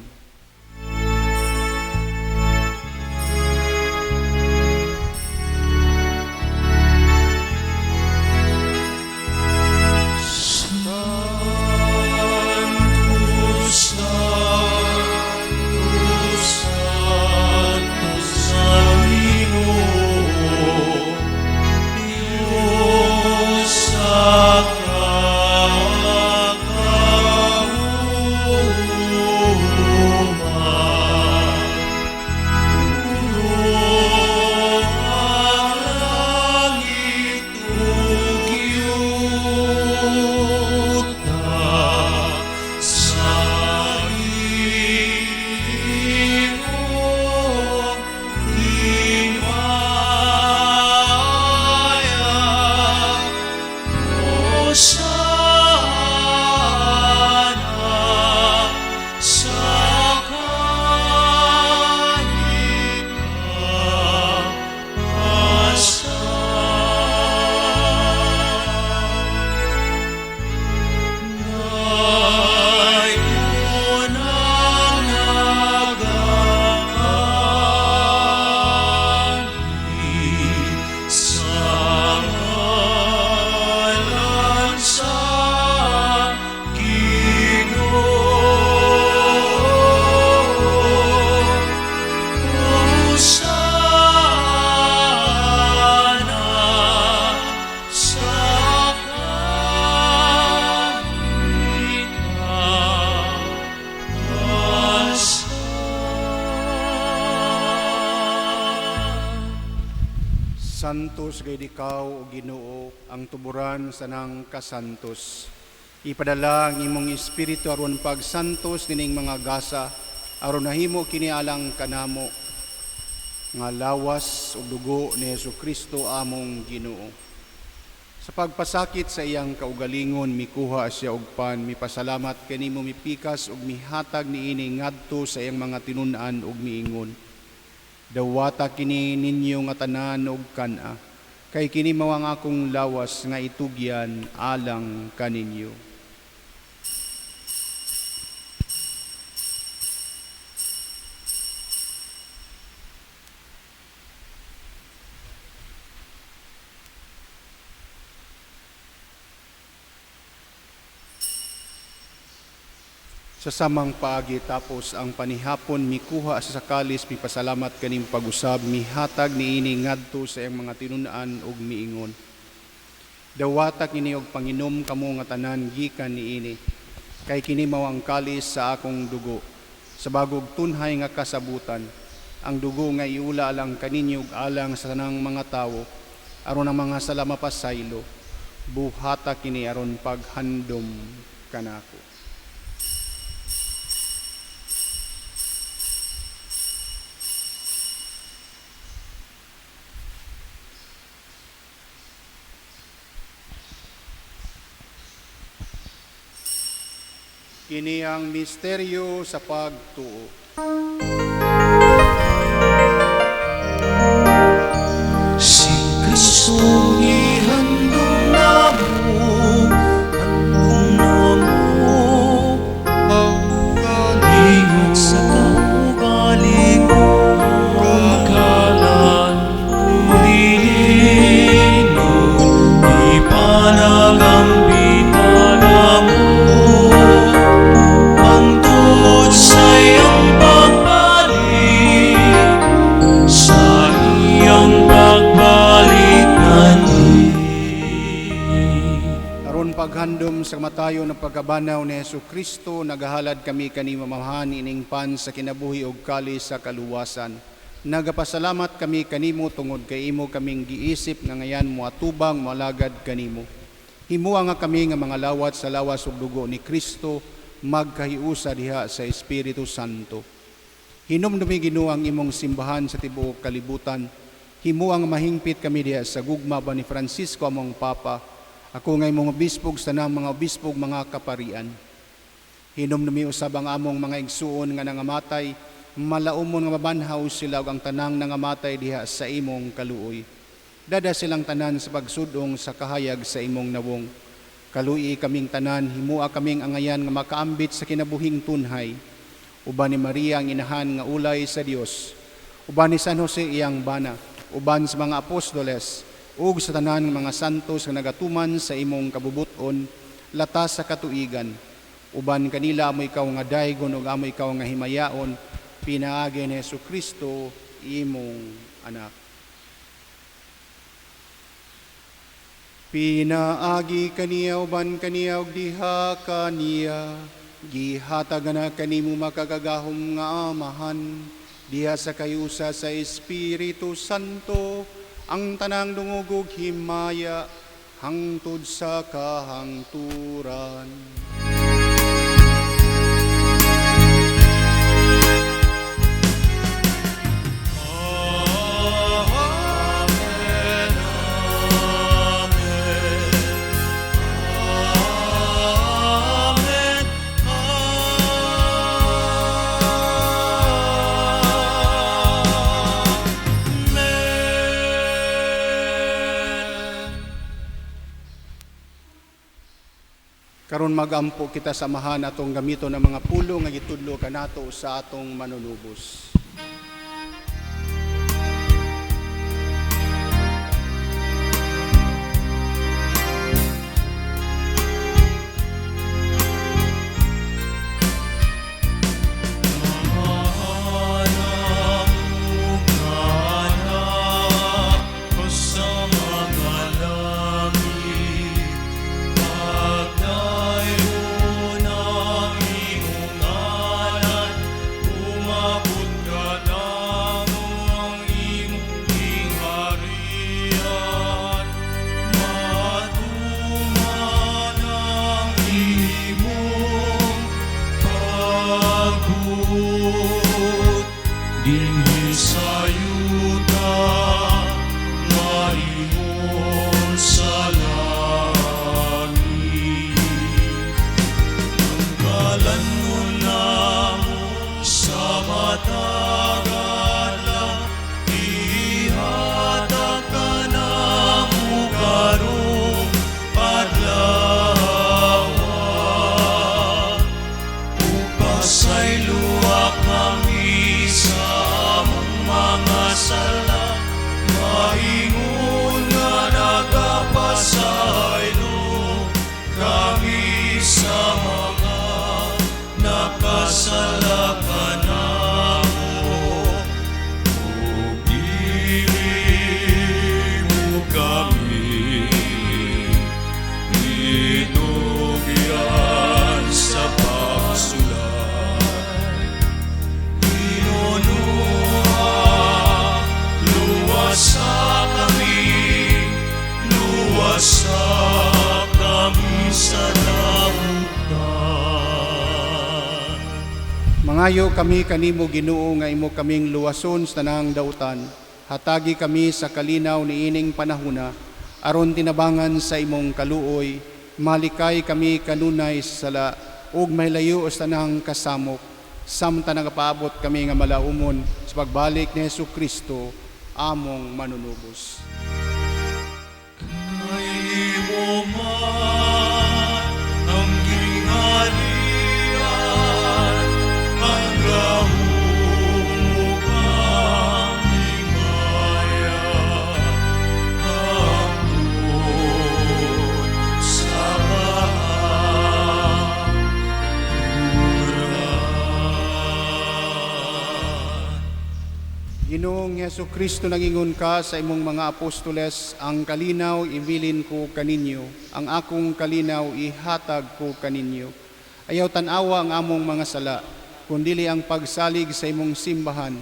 Sanctus, Sanctus, Sanctus ang Ginoo, Diyos sa kakahuma. Puno ang langit ug yuta sa imong himaya. Hosana sa kahitasan. Dayon ang nagaanhi sa ngalan sa Ginoo. Hosana sa kahitasan. Santos gayud ikaw, o Ginoo, ang tuburan sa nang kasantos. Ipadala ang imong espiritu aron pagsantos nining mga gasa, aron nahimo kini alang kanamo nga lawas ug dugo ni Hesus Kristo among Ginoo. Sa pagpasakit sa iyang kaugalingon, mikuha siya og pan, mipasalamat kanimo, mipikas ug mihatag niini ngadto sa iyang mga tinun-an ug miingon: "Dawata kini ninyo nga tanan og kan-a, kay kini mao ang akong lawas nga itugyan alang kaninyo." Sa samang paagi tapos ang panihapon, mikuha sa kalis, mipasalamat kaning pag-usab, mihatag niini ngadto sa iyang mga tinun-an ug miingon: "Dawata kini og panginom kamo nga tanan gikan niini, kay kini mao ang kalis sa akong dugo, sa bagog tunhay nga kasabutan, ang dugo nga iula alang kaninyo ug alang sa tanang mga tawo, aron ang mga sala mapasaylo. Buhata kini aron paghandom kanako." Kini ang misteryo sa pagtuo. Si Kristo gihandom namo, handom namo, pagkalingon sa kaugalingon, kalan dilinon, ipanagambitan namo, hangtod sa iyang pagbalik, sa iyang pagbalik nani. Aron paghandom sa kamatayon ng pagkabanaw ni Hesus Kristo, nagahalad kami kanimo, Amahan, ining pan sa kinabuhi ug kalis sa kaluwasan. Nagapasalamat kami kanimo tungod kay imo kaming giisip nga ngayan moatubang moalagad kanimo. Himua nga kami nga mga lawat sa lawas ug dugo ni Kristo magkahiusa diha sa Espiritu Santo. Hinumdumi, Ginoo, ang imong simbahan sa tibuok kalibutan. Himua nga mahingpit kami diha sa gugma ba ni Francisco among Papa, ako nga imong obispog sa tanang mga obispog, mga kaparian. Hinumdumi usab ang among mga igsuon nga nangamatay, malaumon nga mabanhaw sila ug ang tanang nangamatay diha sa imong kaluoy. Dada silang tanan sa pagsudong sa kahayag sa imong nawong. Kaluyi kaming tanan, himua kaming angayan nga makaambit sa kinabuhing tunhay. Uban ni Maria ang inahan nga ulay sa Dios, uban ni San Jose iyang bana, uban sa mga apostoles, ug sa tanan nga mga santos nga nagatuman sa imong kabubuton, latas sa katuigan. Uban kanila amo ikaw nga daygon ug amo ikaw nga himayaon, pinaagi ni Hesus Kristo imong anak. Pinaagi kaniya, uban kaniya ug diha kaniya, gihatag na kanimo makagagahom nga Amahan, diha sa kayusa sa Espiritu Santo, ang tanang dungog ug himaya hangtod sa kahangturan. Amen, Amen, Amen, Amen. Karon magampo kita sa Amahan, atong gamiton ang mga pulo nga gitudlo kanato sa atong manunubos. Sa mga langit, pagdayon ang imong ngalan, umabot ka. sa dautan. Mangayo kami kanimo, Ginoo, nga imo kaming luwason sa tanang dautan. Hatagi kami sa kalinaw niining panahuna aron tinabangan sa imong kaluoy, malikay kami kanunay sa sala ug mahilayo sa tanang kasamok samtang nagapaabot kami nga malaumon sa pagbalik ni Hesus Kristo among manunubos. Kay imo man ang gingharian, ang gahom ug ang himaya, hangtod sa kahangturan. Ginoong Hesus Kristo, nangingon ka sa imong mga apostoles, "Ang kalinaw ibilin ko kaninyo, ang akong kalinaw ihatag ko kaninyo." Ayaw tan-awa ang among mga sala, kundili ang pagsalig sa imong simbahan,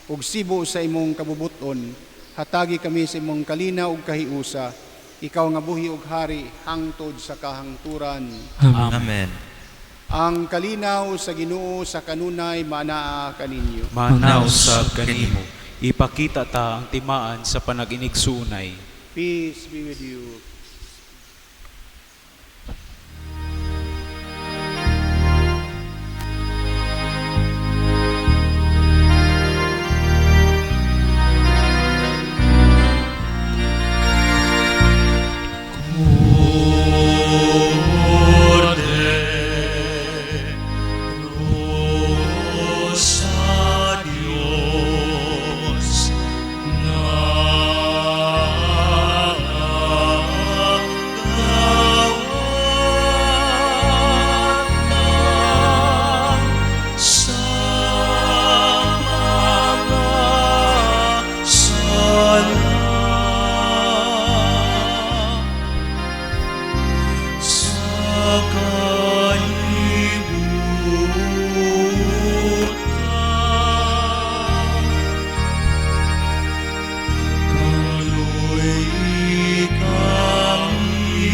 ug sibo sa imong kabubuton, hatagi kami sa imong kalinaw ug kahiusa, ikaw nga buhi ug hari hangtod sa kahangturan. Amen. Amen. Ang kalinaw sa Ginoo sa kanunay maanaa kaninyo. Maanaa usab kanimo. Ipakita ta ang timaan sa panag-inigsuonay. Peace be with you. Kordero sa Diyos nagawat sa mga sala sa kalibutan. Kaluy-i kami,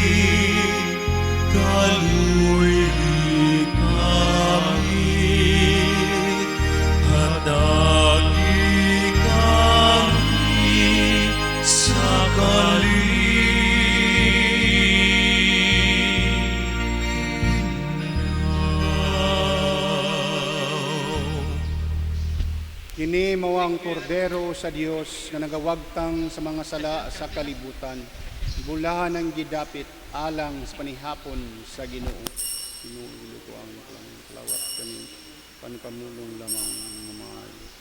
kaluy-i kami, hatagi kami sa kalinaw. Kini mao ang kordero sa Dios nga nagawagtang sa mga sala sa kalibutan. Bulahan ang gidapit alang sa panihapon sa Ginoo. Ginoo, dili ko ang kalawat kaning pankamulong lamang nga maayo.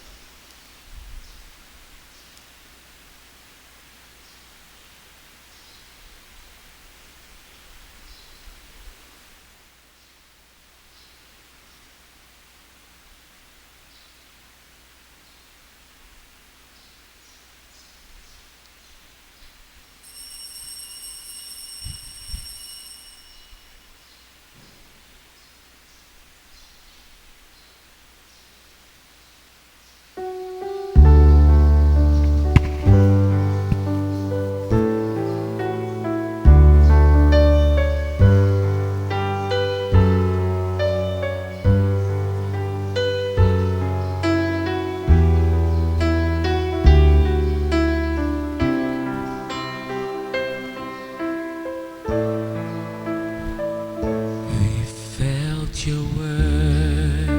We felt your word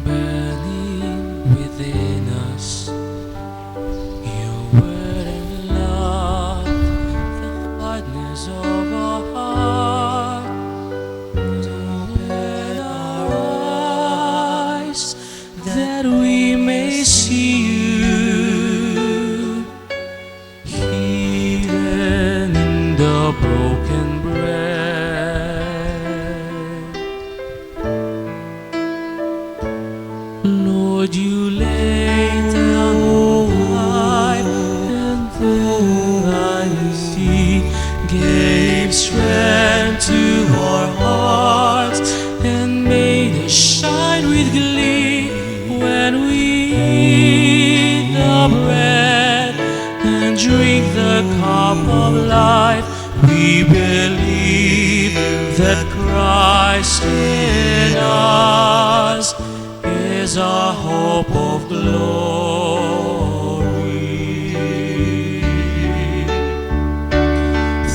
burning within us. Your word and love, the hardness of our heart. Open our eyes that we may see you hidden in the broken bread. Lord, you laid down your life, and then I see gave strength to our hearts and made us shine with glee when we eat the bread and drink the cup of life. We believe. Christ in us is a hope of glory.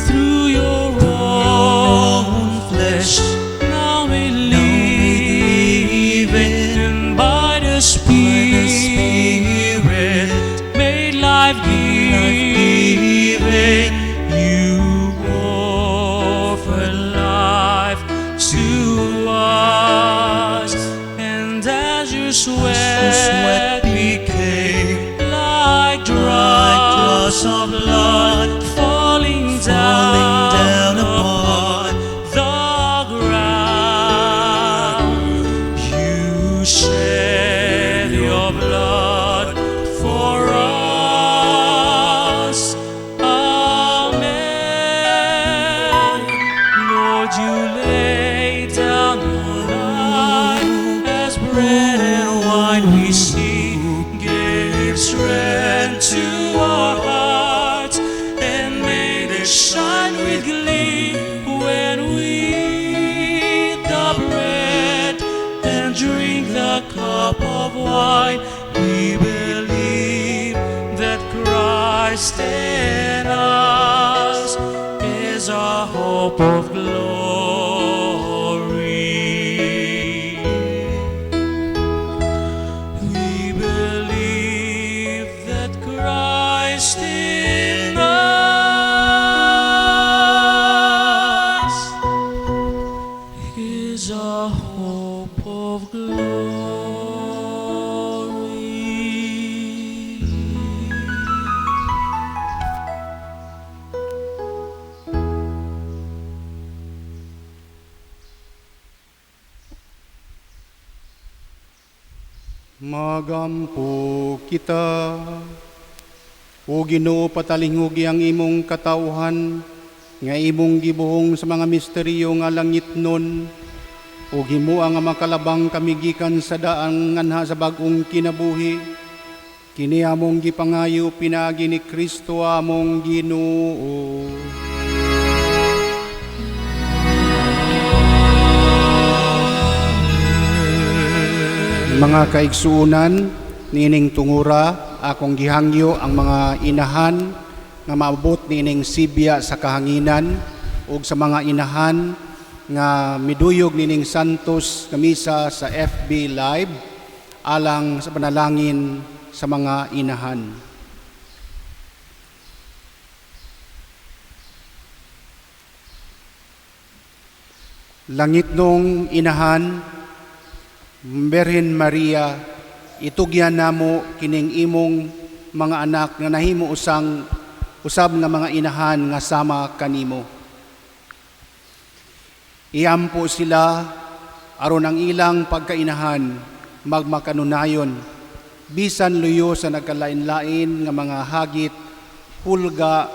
Through your own flesh now we live, and by the Spirit made life giving. You offer life to us, and as your sweat became like drops of blood falling down upon the ground, you shed your blood for us. Amen. Lord, you lay down your life as bread and wine we see, gave strength to our hearts and made it shine with glee when we eat the bread and drink the cup of wine. We believe that Christ in us is our hope of glory. We believe that Christ in us is a hope of glory. Magampo kita. O Ginoo, patalingugi ang imong katawhan nga imong gibuhong sa mga misteryo nga langitnon, ug himoa nga makalabang kami gikan sa daan nganha sa bag-ong kinabuhi. Kini among gipangayo pinaagi ni Kristo among Ginoo. Mga kaigsuonan, niining tungura akong gihangyo ang mga inahan nga maabot niining sibya sa kahanginan ug sa mga inahan nga miduyog niining Santos nga misa sa FB Live alang sa panalangin sa mga inahan. Langitnong inahan, Birhen Maria, itugyan namo kining imong mga anak nga nahimo usang usab nga mga inahan nga sama kanimo. Iampo sila aron ang ilang pagkainahan magmakanunayon, bisan luyo sa nagkalain-lain nga mga hagit, hulga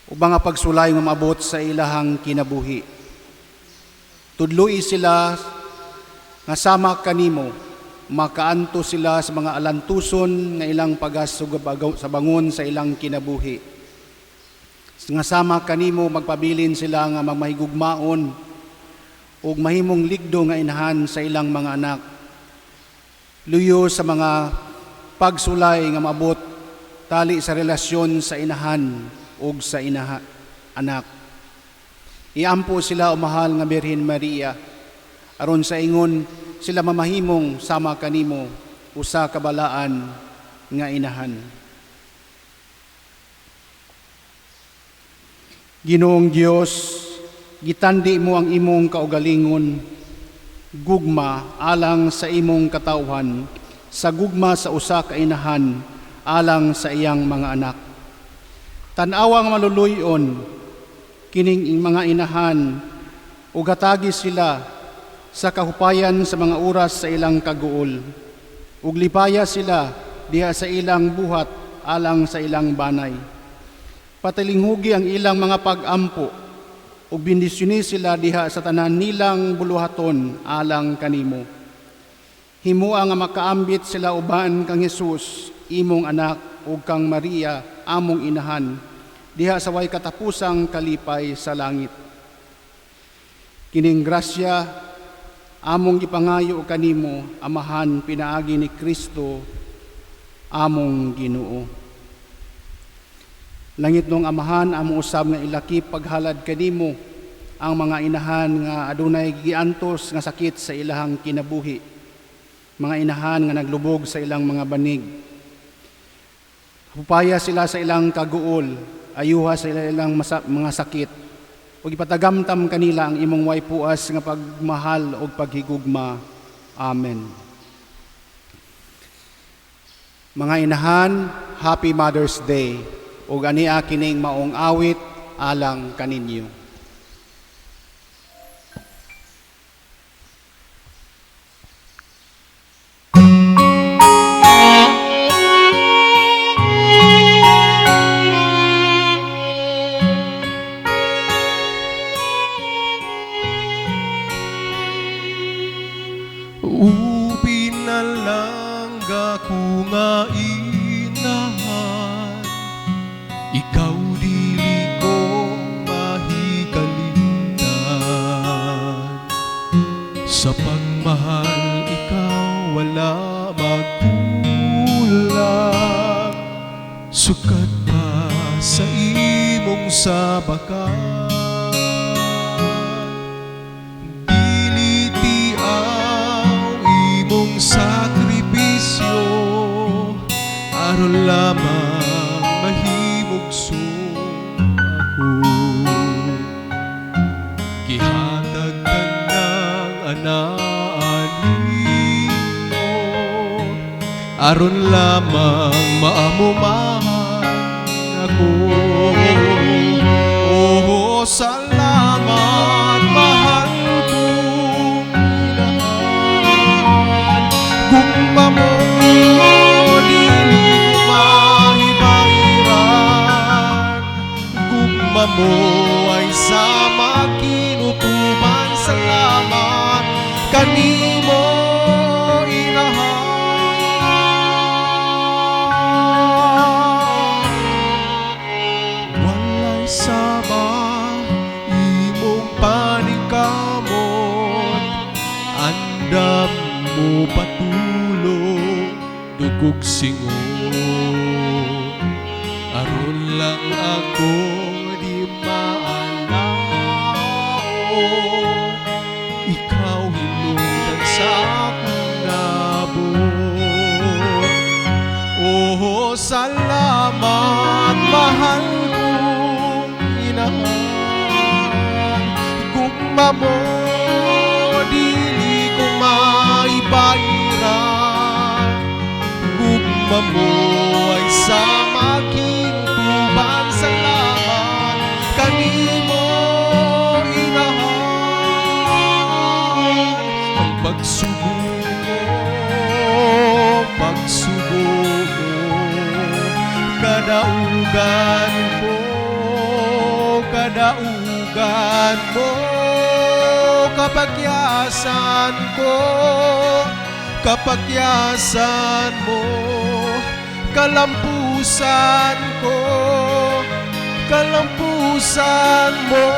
o mga pagsulay nga maabot sa ilahang kinabuhi. Tudloi sila nga sama kanimo, makaanto sila sa mga alantuson nga ilang pagas sa bangon sa ilang kinabuhi. Nga sama kanimo magpabilin sila nga magmahigugmaon ug mahimong ligdo nga inahan sa ilang mga anak. Luyo sa mga pagsulay nga maabot tali sa relasyon sa inahan ug sa anak. Iampo sila o mahal nga Birhen Maria, aron sa ingon sila mamahimong sama kanimo usa ka balaan nga inahan. Ginoong Dios, gitandi mo ang imong kaugalingon, gugma alang sa imong katawhan, sa gugma sa usa ka inahan alang sa iyang mga anak. Tan-awa nga maluluy-on kining mga inahan ug hatagi sila sa kahupayan sa mga oras sa ilang kaguol. Ug lipaya sila diha sa ilang buhat alang sa ilang banay. Patalinghugi ang ilang mga pag-ampo ug bendisyoni sila diha sa tanan nilang buluhaton alang kanimo. Himoa nga makaambit sila uban kang Hesus, imong anak, ug kang Maria, among inahan, diha sa way katapusang kalipay sa langit. Kining grasya among gipangayo kanimo, Amahan, pinaagi ni Kristo among Ginoo. Langitnong Amahan, amo usab nga ilakip paghalad kanimo ang mga inahan nga adunay giantos nga sakit sa ilahang kinabuhi, mga inahan nga naglubog sa ilang mga banig. Hupaya sila sa ilang kaguol, ayuha sa ilang mga sakit, ug ipatagamtam kanila ang imong way puas nga pagmahal ug paghigugma. Amen. Mga inahan, Happy Mother's Day. Ug ania kining maong awit alang kaninyo. Ubi na lang ako nga inahan, ikaw dili ko mahikalimtan. Sa pagmahal ikaw wala magkulang, sukat pa sa imong sabakan. Dili tiaw imong sakripisyo, aron lamang mahimugso ako. Gihatag tanang anaan nimo, aron lamang maamumahan ako. Oh, salamat, mahal kong inahan. Gugma mo, dili ko mahibahiran. Gugma mo ay sama kinutuban. Salamat kanimo, inahan. Walay sama imong paningkamot, andam mo patulong dugog singot, aron lang ako di maalaot. Ikaw hinungdan sa akong nabot. Oh, salamat, mahal kong inahan. Gugma mo, dili ko maibahiran. Gugma mo ay sama kinutuban. Salamat kanimo, inahan. Ang pagsubo mo, pagsubo mo, kadaugan ko, kadaugan mo, kapagyasan ko, kapagyasan mo, kalampusan ko, kalampusan mo.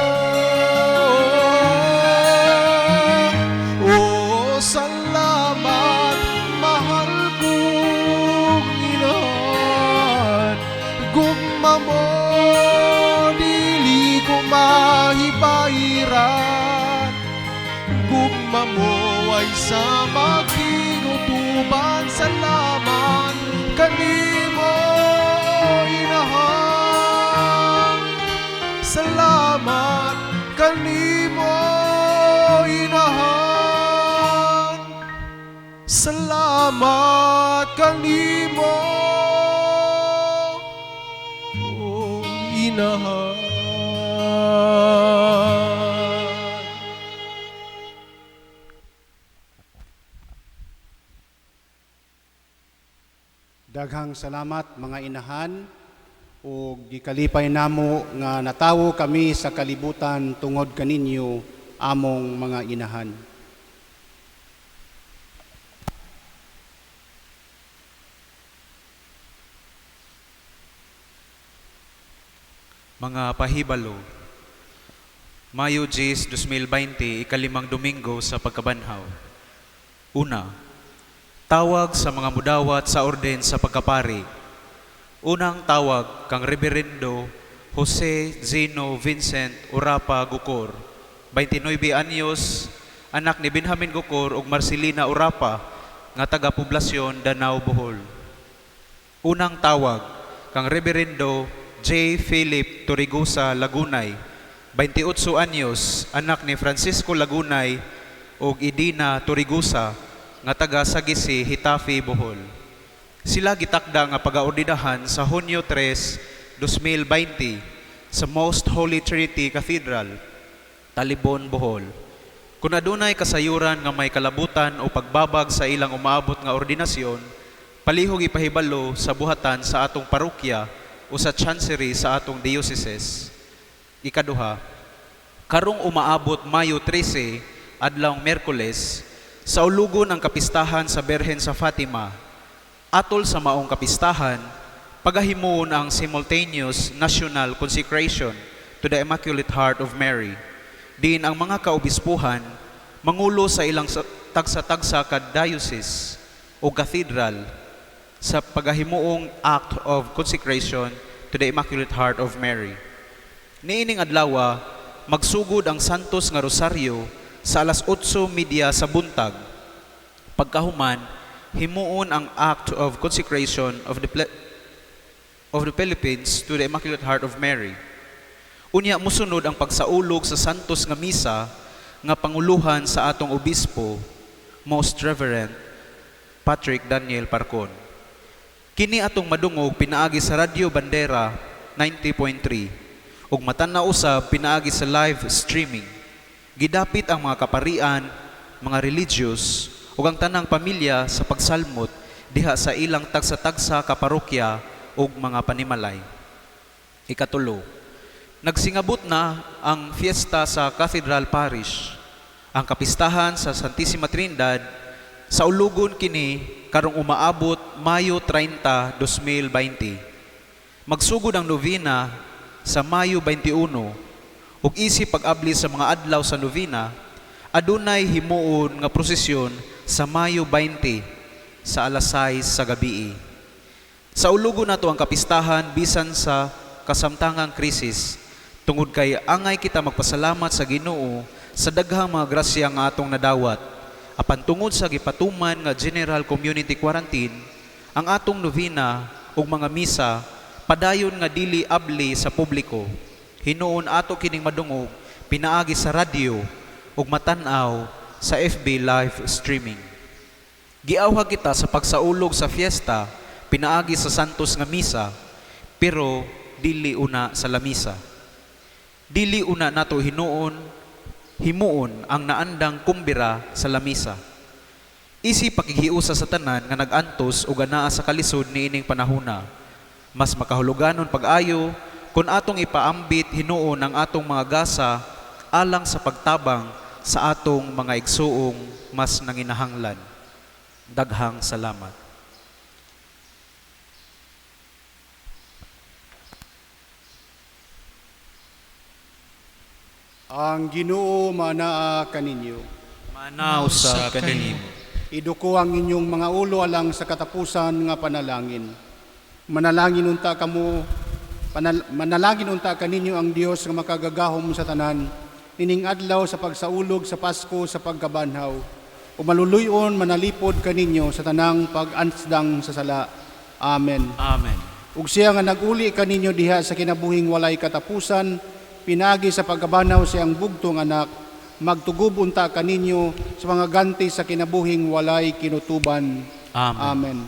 Oh, salamat, mahal kong inahan. Gugma mo, dili ko mahibahiran. Gugma mo ay sama kinutuban. Salamat kanimo, inahan. Salamat kanimo, inahan. Salamat kanimo, oh, inahan. Daghang salamat mga inahan, ug gikalipay namo nga natawo kami sa kalibutan tungod kaninyo among mga inahan. Mga pahibalo. Mayo 10, 2020, ikalimang Domingo sa pagkabanhaw. Una, tawag sa mga mudawat sa orden sa pagkapari. Unang tawag kang Reverendo Jose Zeno Vincent Urapa Gukor, 29 anyos, anak ni Benjamin Gukor ug Marcelina Urapa nga taga poblasyon Danao, Bohol. Unang tawag kang Reverendo J. Philip Torigusa Lagunay, 28 anyos, anak ni Francisco Lagunay ug Idina Torigusa nga taga Sagisi, Getafe, Bohol. Sila gitakda nga pagaordinahan sa Hunyo 3, 2020 sa Most Holy Trinity Cathedral, Talibon, Bohol. Kung adunay kasayuran nga may kalabutan o pagbabag sa ilang umaabot nga ordinasyon, palihog ipahibalo sa buhatan sa atong parokya o sa chancery sa atong dioceses. Ikaduha, karong umaabot Mayo 13, adlawng Miyerkules, sa ulugon ang kapistahan sa Berhen sa Fatima. Atol sa maong kapistahan, pagahimuon ang simultaneous national consecration to the Immaculate Heart of Mary. Diin ang mga kaobispuhan mangulo sa ilang tagsa-tagsa ka diocese o cathedral sa pagahimuong act of consecration to the Immaculate Heart of Mary. Niining adlawa, magsugod ang Santos nga Rosaryo sa alas 8:30 sa buntag. Pagkahuman, himuon ang act of consecration of the Philippines to the Immaculate Heart of Mary. Unya musunod ang pagsaulog sa Santos nga Misa nga panguluhan sa atong obispo, Most Reverend Patrick Daniel Parcon. Kini atong madungog pinaagi sa Radyo Bandera 90.3 ug matan-aw usab pinaagi sa live streaming. Gidapit ang mga kaparian, mga religious ug ang tanang pamilya sa pagsalmot diha sa ilang tagsa-tagsa ka parokya ug mga panimalay. Ikatulo, nagsingabot na ang fiesta sa Cathedral Parish. Ang kapistahan sa Santissima Trinidad sa ulugon kini karong umaabot Mayo 30, 2020. Magsugod ang novena sa Mayo 21 ug isip pag-abli sa mga adlaw sa novena, adunay himuon nga prosesyon sa Mayo 20 sa alas 6 sa gabii. Sa ulugon nato ang kapistahan bisan sa kasamtangang krisis, tungod kay angay kita magpasalamat sa Ginoo sa daghang mga grasya nga atong nadawat. Apan tungod sa gipatuman nga General Community Quarantine, ang atong novena ug mga misa padayon nga dili abli sa publiko. Hinuon ato kining madungog pinaagi sa radyo ug matan-aw sa FB live streaming. Giawhag kita sa pagsaulog sa fiesta pinaagi sa Santos nga misa, pero dili una sa lamisa. Dili una nato hinuon himuon ang naandang kumbira sa lamisa. Isi pakighiusa sa tanan nga nag-antos ug anaa sa kalisod niining panahona. Mas makahuluganon pag-ayo kung atong ipaambit hinuon ang atong mga gasa alang sa pagtabang sa atong mga igsuong mas nanginahanglan. Daghang salamat. Ang Ginoo manaa kaninyo. Manaa usab kanimo. Iduko ang inyong mga ulo alang sa katapusan nga panalangin. Manalangin unta kamo manalangin unta kaninyo ang Dios nga makagagahom sa tanan ining adlaw sa pagsaulog sa Pasko sa pagkabanhaw. O maluluyon manalipod kaninyo sa tanang pag-ansdang sa sala. Amen. Amen. Ug siya nga naguli kaninyo diha sa kinabuhing walay katapusan, pinagi sa pagkabanhaw siyang bugtong anak, magtugob unta kaninyo sa mga ganti sa kinabuhing walay kinutuban. Amen. Amen.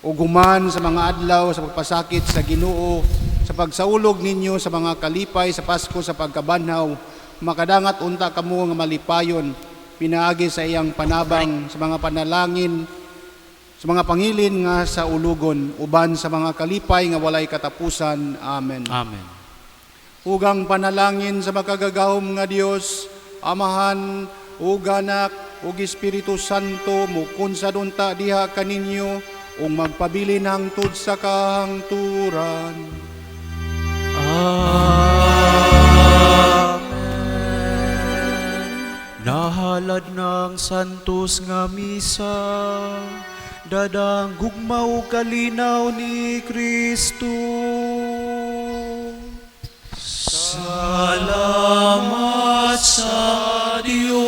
Ug human sa mga adlaw sa pagpasakit sa Ginoo, sa pagsaulog ninyo sa mga kalipay sa Pasko sa pagkabanhaw, makadangat unta kamo nga malipayon pinaagi sa iyang panabang sa mga panalangin sa mga pangilin nga sa ulugon uban sa mga kalipay nga walay katapusan. Amen. Amen. Ugang panalangin sa makagagahom nga Dios, Amahan, ug Anak, ug Espiritu Santo, mukunsad unta diha kaninyo ug magpabilin hangtod sa kahangturan. Amen. santos nga misa, dadang gugma ug kalinaw ni Kristo. Salamat sa Dios.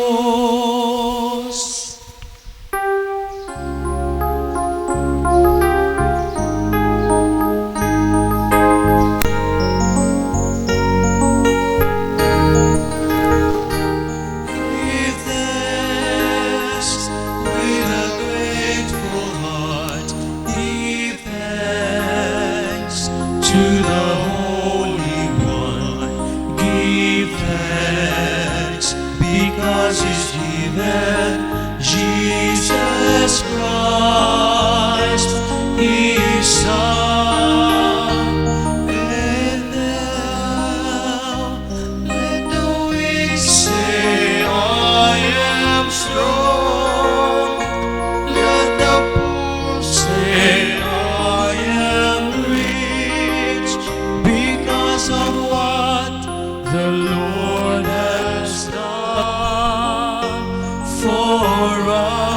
Give thanks with a grateful heart. Give thanks to the Holy One. Give thanks because He's given Jesus Christ, His Son. And now let the weak say, "I am strong." Let the poor say, "I am rich," because of what the Lord has done for us.